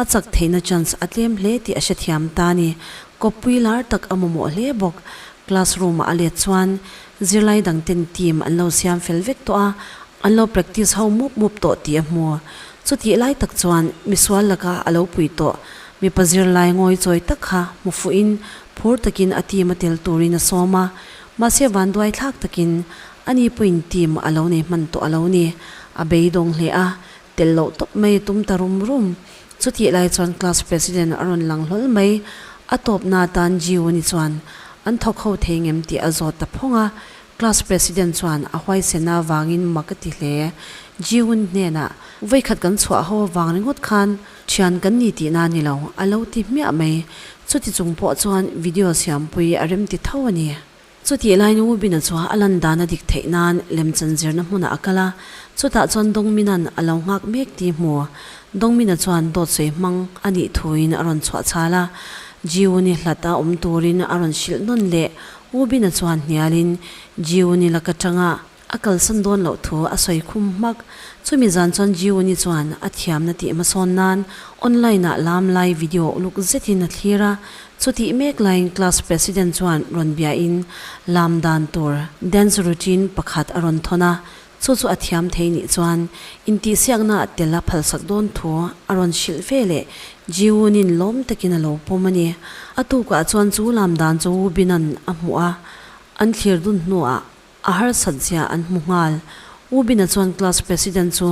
a chak theihna chance a tlem hle tih a hrethiam ta a ni. Kawppui lar tak a mamawh hle bawk. Classroom-ah a let chuan zirlai dangten team an lo siam fel vek tawh a, An lo practice ho mup mup tawh tih a hmu. Chutih lai tak chuan misual laka a lo pui tawh mipa zirlai ngawi chawi tak kha hmu fuhin phur takin a team a tel turin a sawm a. Mahse vanduai thlak takin ani pawhin team a lo nei hman tawh a lo ni. A beidawng hle a, tel loh tawp mai a tum ta rum rum. Chutih lai chuan class president a rawn lang hlawl mai. A tawpna atan Jiwon-i chuan an thawk ho thei ngem tih a zawt ta phawng a. Class President chuan a huaisena avangin mak a ti hle. Jihoon hnenah, Vawikhat kan chhuah ho avang ringawt khan thian kan ni tihna a ni lo, a lo ti hmiah mai. Chuti chung pawh chuan video siampui a rem ti tho a ni. Chutih laiin Woo-bin-a chu a lan dan a dik theih nan lemchan zirna hmunah a kal a, chutah chuan Dongmin-a'n a lo nghak mek tih hmu. Dongmin-a chuan dawt sawi hmang a nih thuin a rawn chhuah chhal a, Jihoon-i hlat a awm turin a rawn hrilh nawn leh. Ubina chuan hnialin Jiuni laka tanga a kalsan dawn loh thu a sawi khum hmak. Chumi zan chuan Jiuni chuan a thiamna tih hmasawn nan online ah lam lai video uluk zetin a thlir a. Chutih mek laiin class president chuan rawn biain lam dan tur dance routine pakhat a rawn thawn a. Chu chu a thiam thei nih chuan intihsiakna ah tel a phalsak dawn thu a rawn hrilh ve leh Jiwoonin lawm takin a lo pawm a ni. A tukah chuan chu lam dan chu Woo-bin-a'n a hmuh a, an thlir dun hnuah a harsat zia an hmu nghal. Woo-bin-a chuan class president chu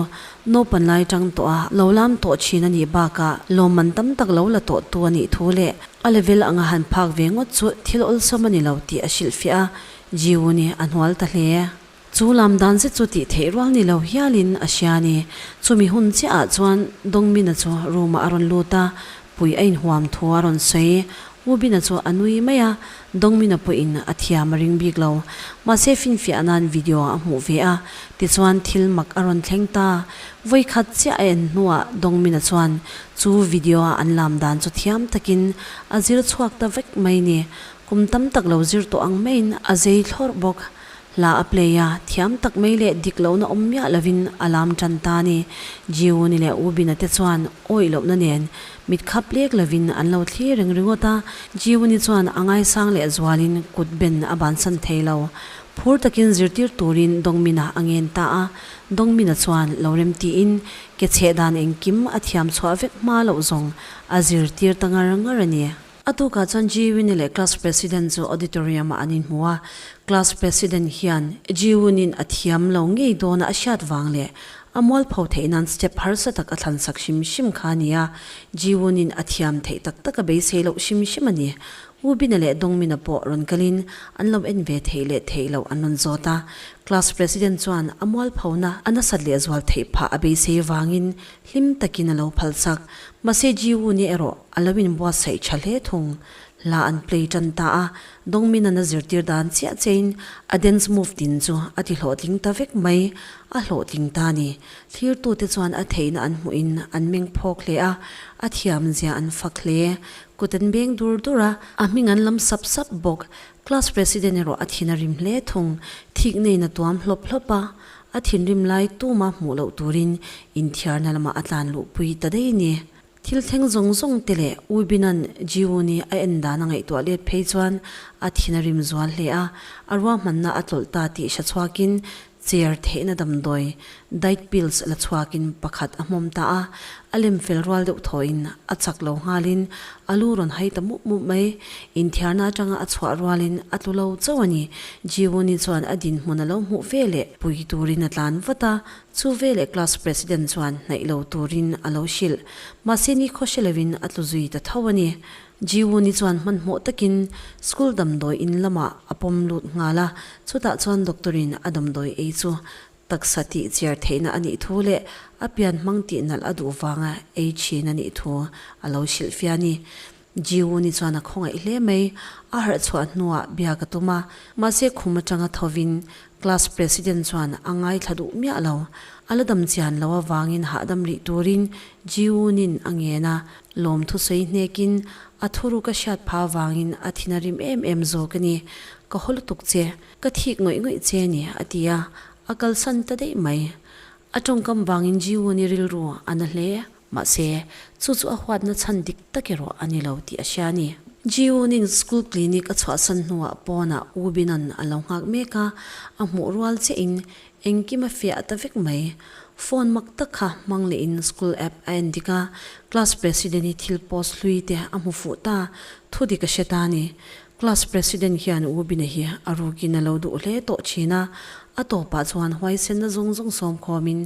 naupan lai tang tawh a lo lam tawh thin a nih bakah lawmman tam tak lo la tawh tu a nih thu leh a level anga han phak ve ngawt chu thil awlsam a ni lo tih a hrilhfiah a. Ji-woon-i a hnual ta hle. Chu lam dan zet chu tih theih rual ni lo hialin a hria a ni. Chumi hun chiahah chuan Dongmin-a chu room-ah a rawn lut a, pui a inhuam thu a rawn sawi. Woo-bin-a chu a nui mai a, Dongmin-a pawhin a thiam a ring bik lo. Mahse finfiah nan video a hmuh ve a, tichuan thil mak a rawn thleng ta. Vawikhat chiah a en hnuah Dongmin-a chuan chu video-a an lam dan chu thiam takin a zir chhuak ta vek mai ni. Kum tam tak lo zir tawh ang maiin a zei thlawrh bawk. Hla a play a, thiam tak mai leh dik lohna awm miah lovin a lam tan ta a ni. Jiwoon-i leh Woo-bin-a te chuan awih lohna nen mit khap lek lovin an lo thlir reng ringawt a. Jiwoon-i chuan a ngaisang leh zualin kut ben a bansan thei lo. Phur takin zirtir turin Dongmin-a a ngen ta a. Dongmin-a chuan lo rem tiin ke chheh dan engkim a thiam chhuah vek hma loh zawng a zirtir ta ngar ngar a ni. A tukah chuan Jiwin-i leh class president chu auditorium-ah an inhmu a, class president hian Jiwin-in a thiam lo ngei dawna a hriat vang leh a mualpho theih nan step harsa tak a thlansak hrim hrim kha a ni a, Jiwin-in a thiam theih tak tak a beisei loh hrim hrim a ni. Woo-bin-a leh Dongmin-a pawh rawn kalin an lo en ve theih leh theih loh an rawn zawt a, class president chuan a mualphona a nasat lehzual theih phah a beisei vangin hlim takin a lo phalsak. Mahse Jiwin-i erawh A lo inbuatsaih tha hle thung. Hla an play tan ta a, Dongmin-an a zirtir dan chiah chein a dance move tin chu a ti hlawhtling ta vek mai. A hlawhtling ta ni. Thlirtute chuan a theihna an hmuhin an meng phawk hle a, a thiamzia an fak hle. Kut an beng dur dur a, a hming an lam sap sap bawk. Class president erawh a thin a rim hle thung. Thik neiin a tuam hlawp hlawp a, a thinrim lai tuma hmuh loh turin inthiarna lamah a tlan luhpui ta daih a ni. Thil thleng zawng zawng te leh Uibinan Jiwoo-ni a en dan a ngaihtuah let phei chuan a thin a rim zual hle a, a ruahmanna a tlawlh ta tih hre chhuakin chair theihna damdawi, diet pills, la chhuakin pakhat a hmawm ta a, a lem fel rual deuh thawhin a chak lo nghalin a lu rawn hai ta mup mup mai. Inthiarna atanga a chhuah rualin a tlu lo chauh a ni. Jiwoo-ni chuan a dinhmun a lo hmuh ve leh pui turin a tlan vat a, Chu veleh class president chuan hnaih lo turin a lo hrilh. Mahse ni khaw hre lovin a tlu zui ta tho a ni. Jiwoon-i chuan hmanhmawh takin school damdawi in lamah a pawm lut nghal a, chutah chuan doctor-in a damdawi ei chu taksa tih chiar theihna a nih thu leh a pian hmang tih nalh a duh vanga ei thin a nih thu a lo hrilhfiah a ni. Jiwoon-i chuan a khawngaih hle mai. A harh chhuah hnuah biak a tum a, mahse khum atanga thovin Class President chuan a ngaithla duh miah lo. A la dam chian lo avangin hahdam rih turin Jiwoon-in a ngen a, lawmthu sawi hnekin a thuruk a hriat phah avangin a thin a rim em em zawk a ni. Ka haw lutuk che, ka thik ngawih ngawih che a ni, a ti a, a kalsan ta daih mai. A tawngkam vangin Jiwoon-i rilru a na hle. Mahse, chu chu a huatna chhan dik tak erawh a ni lo tih a hria a ni. Ji-Woon-in school clinic a chhuahsan hnuah pawnah U Bin-a'n a lo nghak mek a, a hmuh rual chiahin engkim a fiah ta vek mai. Phone mak tak kha hmang lehin school app a en dik a, class president-i thil post hlui te a hmu fuh ta, thu dik a hre ta a ni. Class president hian U Bin-a hi a rukin a lo duh hle tawh thin a, a tawpah chuan huaisenna zawng zawng sawmkhawmin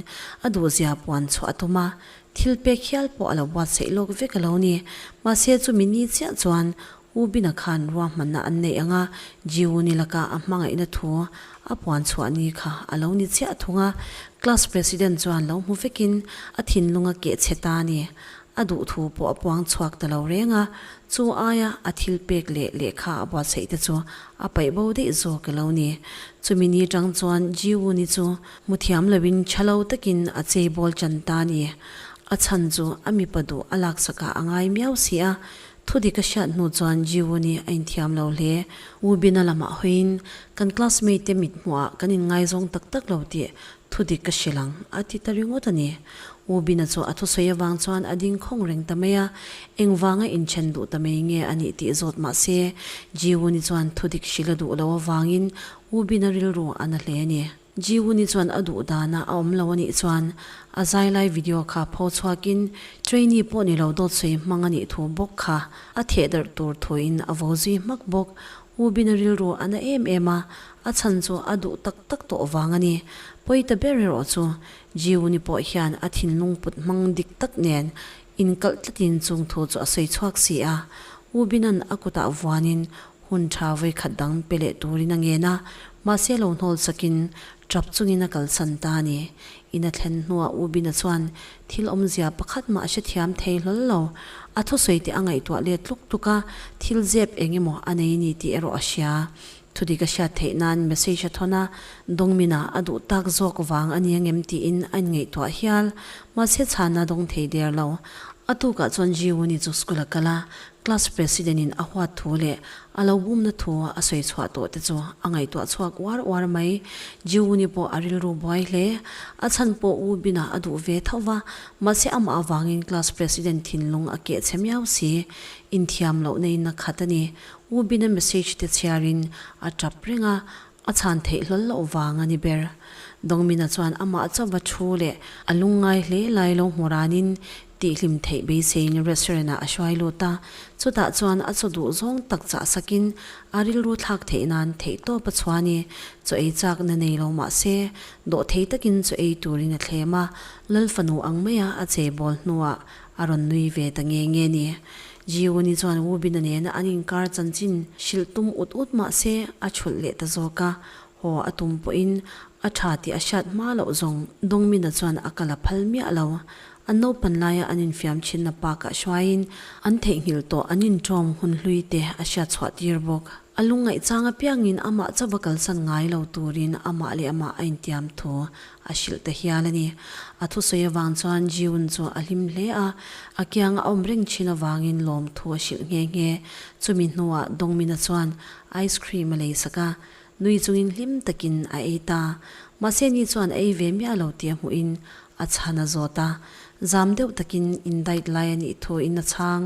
a duhzia puan chhuah a tum a, thil pek hial pawh a lo buatsaih lawk vek a lo ni. Mahse chumi ni chiah chuan U Bin-a khan ruahmanna an neih ang a, Jiwoon-i laka a hmangaihna thu a puan chhuah ni kha a lo ni chiah thung a, class president chuan lo hmu vekin a thinlung a keh chhe ta a ni. A duh thu pawh a puang chhuak ta lo reng a, chu aia a thil pek leh lehkha a buatsaih te chu a paih bo daih zawk a lo ni. Chumi ni tang chuan Jiwoon-i chu hmu thiam loin tha lo takin a chei bawl chan ta a ni. A chhan chu a mipa duh a laksakah a ngai miau si a, thu dik a hriat hnu chuan Jiwoon-i a inthiam lo hle. Woo-bin-a lamah hawiin kan classmate te mithmuhah kan inngaizawng tak tak lo tih Thu dik ka hrilh ang, a ti ta ringawt a ni. U Bina chu a thusawi avang chuan a ding khawng reng ta mai a, engvanga inthen duh ta mai nge a nih tih zawt mah se, Jiwoon-i chuan thu dik hrilh a duh lo avangin U Bina rilru a na hle a ni. Jiwoon-i chuan a duh dana a awm lo a nih chuan a zai lai video kha pho chhuakin trainee pawh ni lo dawt sawi hmang a nih thu bawk kha a theh darh tur thuin a vo zui hmak bawk. U Bina rilru a na em em a, a chhan chu a duh tak tak tawh vang a ni. Pawi ta ber erawh chu Jiwuni pawh hian a thinlung put hmang dik tak nen inkalh tlatin chung thu chu a sawi chhuak si a. U Binan a kutah vuanin. Hun tha vawikhat dang pe leh turin a ngen a, mahse lo hnawl sakin tap chungin a kalsan ta a ni. In a thlen hnuah U Bina chuan thil awmzia pakhat mah a hrethiam thei hlawl lo. A thusawi te a ngaihtuah let tluk tluk a, thil zep eng emaw a nei ni tih erawh a hria. Thudik a hriat theih nan message a thawn a, Dawngmina a duh tak zawk vang a ni angem tiin a inngaihtuah hial. Mahse chhana dawng thei der lo. A tukah chuan Ji-Woon-i chu school a kal a, Class President in a huat thu leh a lo bumna thu a sawi chhuah tawh te chu a ngaihtuah chhuak uar uar mai. Ji-Woon-i pawh a rilru buai hle. A chhan pawh U Bin-a a duh ve tho va, mahse amah avangin Class President thinlung a keh chhe miau si. Inthiam loh neiin a khat a ni. U Bin-a message te chhiarin a tap reng a, A chhan theih hlawl loh vang a ni ber. Dawngmina chuan amah chauh va thu leh a lungngai hle lai lo hmu ranin tihhlim theih beiseiin restaurant ah a hruai lut a. Chutah chuan a chaw duh zawng tak chah sakin a rilru thlak theih nan theih tawp a chhuan i chaw ei chakna nei lo mah se dawh thei takin chaw ei turin a thlem a, Lal fanu ang maia a cheibawl hnuah a rawn nui ve ta nge nge ni. Ji-Woon-i chuan Woo-bin-a nena an inkar chanchin hrilh tum ut ut mah se a chhulh leh ta zawk a, haw a tum pawhin a tha tih a hriat hma loh zawng Dongmin-a chuan a kal a phal miah lo. An naupan laia an infiam thinna park-ah hruaiin an theihnghilh tawh an inṭawm hun hlui te a hriat chhuah tir bawk. A lungngaih chang apiangin amah chauh a kalsan ngai lo turin amah leh amah a intiam thu a hrilh ta hial a ni. A thusawi avang chuan Jiun chu a hlim hle a, a kiang a awm reng thin avangin lawmthu a hrilh nghe nghe. Chumi hnuah Dongmina chuan ice cream a lei sak a, nui chungin hlim takin a ei ta. Mahse ni chuan a ei ve miah lo tih a hmuhin a chhan a zawt a, zam deuh takin in diet lai a nih thu in a chhang.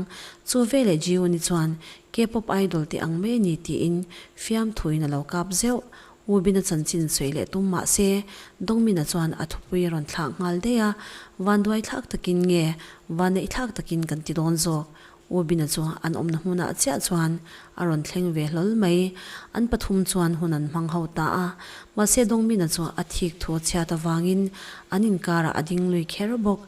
Chu veleh Jiun-i chuan K-pop idol te ang mai a ni tiin fiamthuin a lo kap zeuh. Wubina chanchin sawi leh tum mah se, Dongmina chuan a thupui a rawn thlak nghal daih a, vanduai thlak takin nge vanneih thlak takin kan ti dawn zawk. Wubina chu an awmna hmunah chiah chuan a rawn thleng ve hlawl mai. An pathum chuan hun an hmang ho ta a, mahse Dongmina chu a thik thu a chhiat avangin an inkarah a ding lui kher bawk.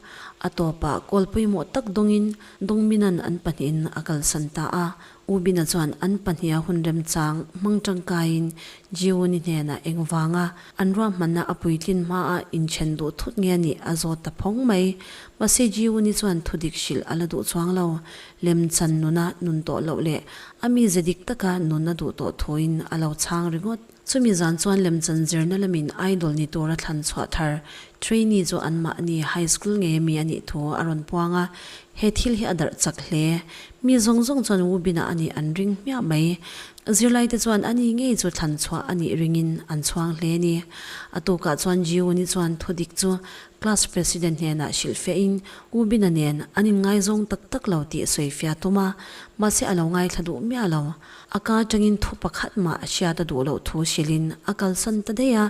A tawpah kawl pawimawh tak dawngin Dongmina'n an pahnihin a kalsan ta a. U Bina chuan an pahniha hun remchang hmang tangkaiin Jiwon-i hnenah engvanga an ruahmanna a puitlin hmaa inchen duh thut nge anih a zawt ta phawng mai. Mahse Jiwon-i chuan thudik hrilh a la duh chuang lo. Lemchan nuna nun tawh loh leh a mize dik taka nun a duh tawh thuin a lo chhang ringawt. Chumi zan chuan lemchan zirna lamin idol ni tura thlan chhuah thar trainee chu anmahni high school ngei ami a nih thu a rawn puang a, he thil hi a darh chak hle. Mi zawng zawng chuan Wu Bin-ah a nih an ring hmiah mai. Zirlaite chuan ani ngei chu thlan chhuah a nih ringin an chhuang hle a ni. A tukah chuan Ji Won-i chuan thudik chu class president hnenah hrilhfiahin Wu Bin-a nen an inngaizawng tak tak lo tih sawifiah tum a, mahse a lo ngaithla duh miah lo. A ka atangin thu pakhat mah a hriat a duh loh thu hrilhin a kalsan ta daih a,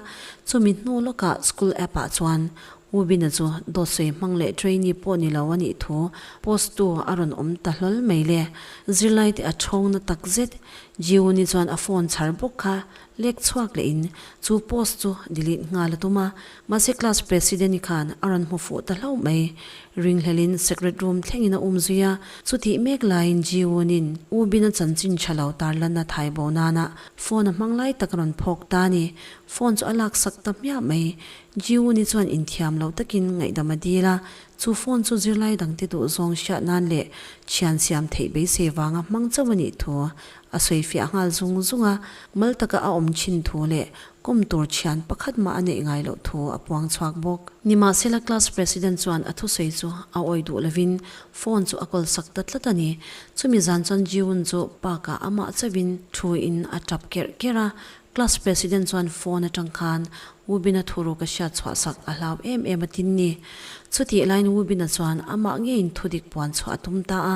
chumi hnu lawkah school app ah chuan U Bina chu dawt sawi hmang leh trainee pawh ni lo a nih thu post tu a rawn awm ta hlawl mai le. Zirlai te a thawngna tak zet. Jiwon-i chuan a phone chhar bawk kha lek chhuak leh in chu post chu delete nghal a tum a, mahse class president-i khan a rawn hmu fuh ta hlauh mai. Ringhlelin secret room thlengin a um zui a, chutih mek laiin Jiwon-in U Bina chanchin tha lo tarlanna thai bo nana phone a hmang lai tak a rawn phawk ta a ni. Phone chu a laksak ta hmiah mai. Jiwon-i chuan inthiam lo takin ngaihdam a dil a, chu phone chu zirlai dangte duhzawng hriat nan leh thian siam theih beisei vanga hmang chauh a nih thu a sawifiah nghal zung zung a, mal taka a awm thin thu leh kawm tur thian pakhat mah a neih ngai loh thu a puang chhuak bawk. Nimahsela class president chuan a thusawi chu a awih duh lovin phone chu a kawl sak ta tlat a ni. Chumi zan chuan Jiwon chu park-ah amah chauhin thu in a tap kerh kerh a, Class president chuan phone atang khan Wubina thuruk a hriat chhuah sak a hlau em em a tin ni. Chutih laiin Wubina chuan amah ngeiin thudik puan chhuah a tum ta a,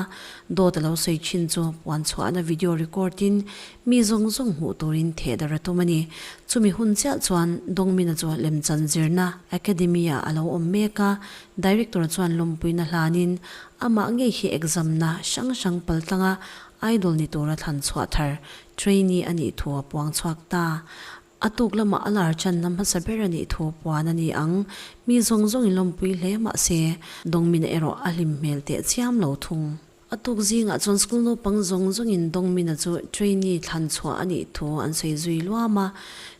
dawt a lo sawi thin chu puan chhuahna video record in mi zawng zawng hmuh turin theh darh a tum a ni. Chumi hun chiah chuan Dongmina chu lemchan zirna academy ah a lo awm mek a, director chuan lawmpuina hlanin amah ngei hi exam na hrang hrang paltlanga idol ni tura thlan chhuah thar Trainee a nih thu a puang chhuak ta. A tuk lamah a lar channa hmasa ber a nih thu puan a ni ang. Mi zawng zawngin lawmpui hle mah se, Dawngmina erawh a hlim hmel teh chiam lo thung. A tuk zingah chuan school naupang zawng zawngin Dongmina chu trainee thlan chhuah a nih thu an sawi zui luam a,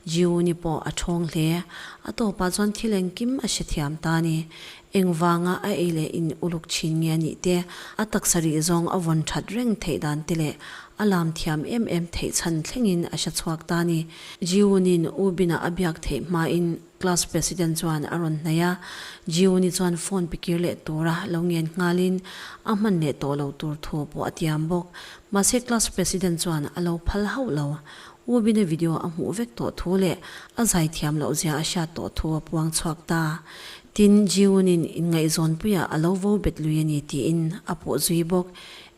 Jiwoon-i pawh a ṭhawng hle. A tawpah chuan thil engkim a hrethiam ta a ni. Engvanga a ei leh in uluk thin nge a nih te, a taksa rih zawng a vawn that reng theih dan te leh a lam thiam em em theih chhan thlengin a hre chhuak ta a ni. Jiwoon-in U Bin-a a biak theih hmain Class President chuan a rawn hnaih a, Jiwoon-i chuan phone pe kir leh tura lo ngen nghalin a hman leh tawh lo tur thu pawh a tiam bawk. Mahse Class President chuan a lo phal hauh lo. U Bin-a video a hmuh vek tawh thu leh a zai thiam loh zia a hriat tawh thu a puang chhuak ta. Tin, Jiwoon-in inngaihzawnpuiah a lo vo bet lui a ni tiin a puh zui bawk.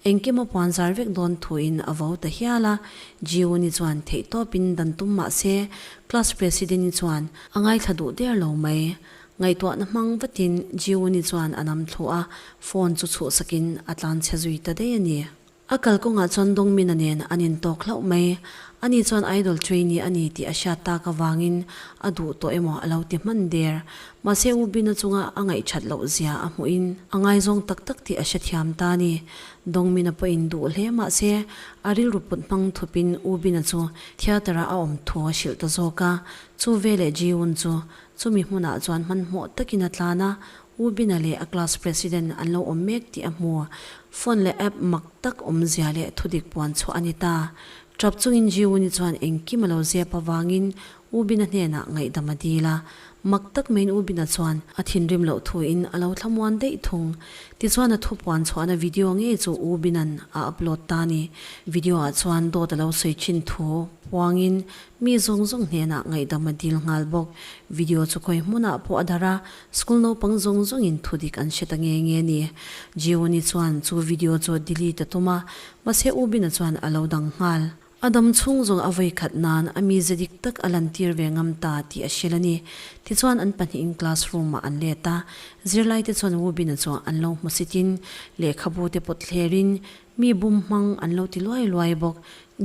Engkim a puan zar vek dawn thuin a vo ta hial a, Jiwoon-i chuan theihtawpin dan tum mah se, class president-i chuan a ngaithla duh der lo mai. Ngaihtuahna hmang vatin Jiwoon-i chuan a nam thlu a, phone chu chhuhsakin a tlanchhe zui ta daih a ni. A kalkawngah chuan Dongmina nen an intawk hlauh mai. Ani chuan idol trainee a ni tih a hriat tak avangin a duh tawh emaw a lo ti hman der. Mahse U Bina chunga a ngaihthat loh zia a hmuhin a ngaizawng tak tak tih a hrethiam ta a ni. Dongmina pawhin duh hle mahse a rilru put hmang thupin U Bina chu theatre-a a awm thu a hrilh ta zawk a. Chu veleh Ji-un chu chumi hmunah chuan hmanhmawh takin a tlan a, U Bina leh a class president an lo awm mek tih a hmu. Phone leh app mak tak awmzia leh thudik puan chhuah a ni ta. Tap chungin Ji-un-i chuan engkim a lo zep avangin U Bina hnenah ngaihdam a dil a. Mak tak maiin U Bina chuan a thinrim loh thuin a lo thlamuan daih thung. Tichuan a thu puan chhuahna video ngei chu U Bina'n a upload ta a ni. Video ah chuan dawt a lo sawi thin thu puangin mi zawng zawng hnenah ngaihdam a dil nghal bawk. Video chu khawi hmunah pawh a darh a, School naupang zawng zawngin thudik an hre ta nge nge ni. Jiwon-i chuan chu video chu delete a tum a, mahse U Bin-a chuan a lo dang nghal. A dam chhung zawng a vawi khat nan a mize dik tak a lantir ve ngam ta tih a hrilh a ni. Tichuan an pahnihin classroom ah an let a, zirlaite chuan U Bin-a chu an lo hmusitin lehkhabu te pawt thlerin mi bum hmang an lo ti luai luai bawk.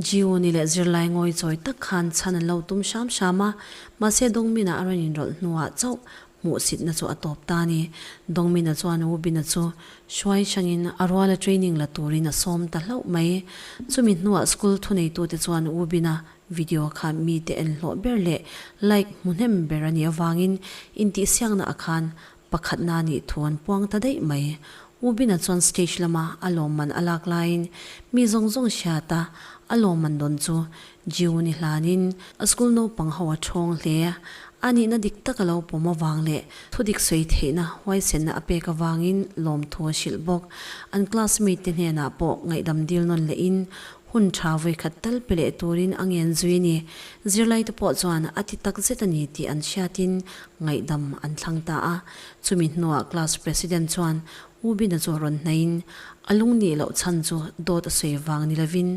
Jiwon-i leh zirlai ngawi chawi tak khan chhan an lo tum hram hram a, mahse Dongmin-a a rawn inrawlh hnuah chauh Hmuhsitna chu a tawp ta a ni. Dongmina chuan Wubina chu hruai hrangin a ruala training la turin a sawm ta hlauh mai. Chumi hnuah school thuneitute chuan Wubina video kha mite en hlawh ber leh like hmu hnem ber a nih avangin intihsiakna a khan pakhatna nih thu an puang ta daih mai. Wubina chuan stage lama a lawmman a lak laiin mi zawng zawng hriat a, a lawmman dawn chu Jiu ni hlanin a school naupang ho a thawng hle. A nihna dik tak a lo pawm avang leh thudik sawi theihna huaisenna a pek avangin lawmthu a hrilh bawk. An classmate te hnenah pawh ngaihdam dil nawn lehin hun tha vawikhat tal pe leh turin a ngen zui a ni. Zirlaite pawh chuan a ti tak zet a ni tih an hriatin ngaihdam an thlang ta a. Chumi hnuah class president chuan U Bina chu rawn hnaihin a lung nih loh chhan chu dawt a sawi vang ni lovin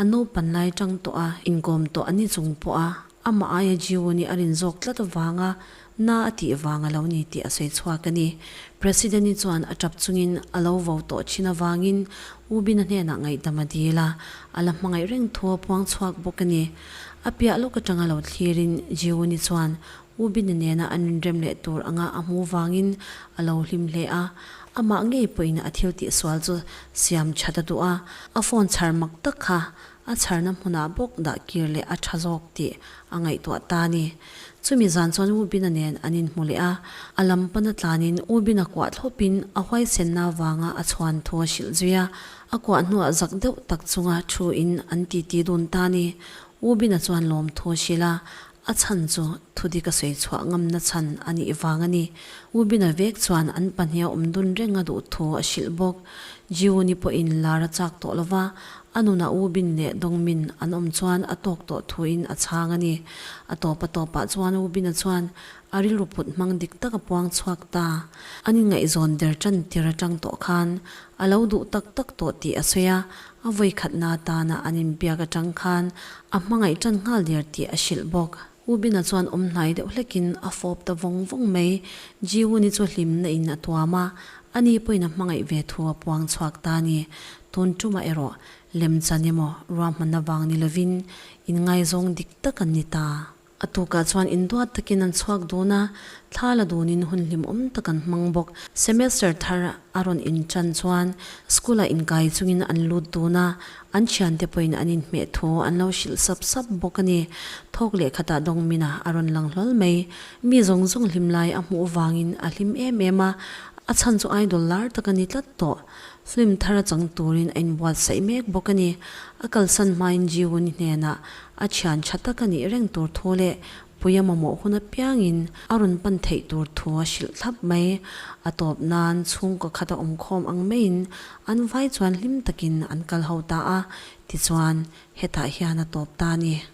a naupan lai tang tawh a, inkawm tawh a ni chung pawh a, amah aia Jiwon-i a rin zawk tlat avanga na a tih vang a lo ni tih a sawi chhuak a ni. President-i chuan a tap chungin a lo vo tawh thin avangin U Bina hnenah ngaihdam a dil a, a la hmangaih reng thu a puang chhuak bawk a ni. A piah lawk atanga lo thlirin Jiwon-i chuan U Bina nena an inrem leh tur anga a hmu vangin a lo hlim hle a, amah ngei pawhin a thil tihsual chu siam that a duh a, a phone chhar mak tak kha a chharna hmunah bawk dah kir leh a tha zawk tih a ngaihtuah ta a ni. Chumi zan chuan U Bina nen an inhmu leh a, a lam pana tlanin U Bina kuah thlawpin a huaisenna vanga a chhuan thu a hrilh zui a, a kuah hnuah zak deuh tak chunga thu in an titi dun ta a ni. U Bina chuan lawmthu a hrilh a, A chhan chu thudik a sawi chhuah ngamna chhan a nih vang a ni. U Bina vek chuan an pahniha awm dun reng a duh thu a hrilh bawk. Jiwoo-ni pawhin lar a chak tawh lo va, a nunah U Bin leh Dongmin an awm chuan a tawk tawh thuin a chhang a ni. A tawp a tawpah chuan U Bina chuan a rilru put hmang dik tak a puang chhuak ta. An inngaihzawn der tan tir atang tawh khan a lo duh tak tak tawh tih a sawi a, A vawikhatna atana an inbiak atang khan a hmangaih tan nghal der tih a hrilh bawk. U Bina chuan awm hnai deuh hlekin a fawp ta vawng vawng mai. Jiwoo-ni chu hlimna in a tuam a, ani pawhin a hmangaih ve thu a puang chhuak ta a ni. Tun tumah erawh lemchan emaw ruahmanna vang ni lovin inngaizawng dik tak an ni ta. A tukah chuan induat takin an chhuak dun a, thla la dunin hun hlimawm tak an hmang bawk. Semester thar a rawn inṭan chuan school-ah inkai chungin an lut dun a, an thiante pawhin an inhmeh thu an lo hrilh sap sap bawk a ni. Thawk leh khatah Dawngmina a rawn lang hlawl mai. Mi zawng zawng hlim lai a hmuh vangin a hlim em em a, a chhan chu idol lar tak a ni tlat tawh. Film thar a chang turin a inbuatsaih mek bawk a ni. A kalsan hmain Jiwoon-i hnenah a thian tha tak a nih reng tur thu leh puia mamawh hun apiangin a rawn pan theih tur thu a hrilh thlap mai. A tawp nan chhungkaw khat a awmkhawm ang maiin an vai chuan hlim takin an kal ho ta a, tichuan hetah hian a tawp ta a ni.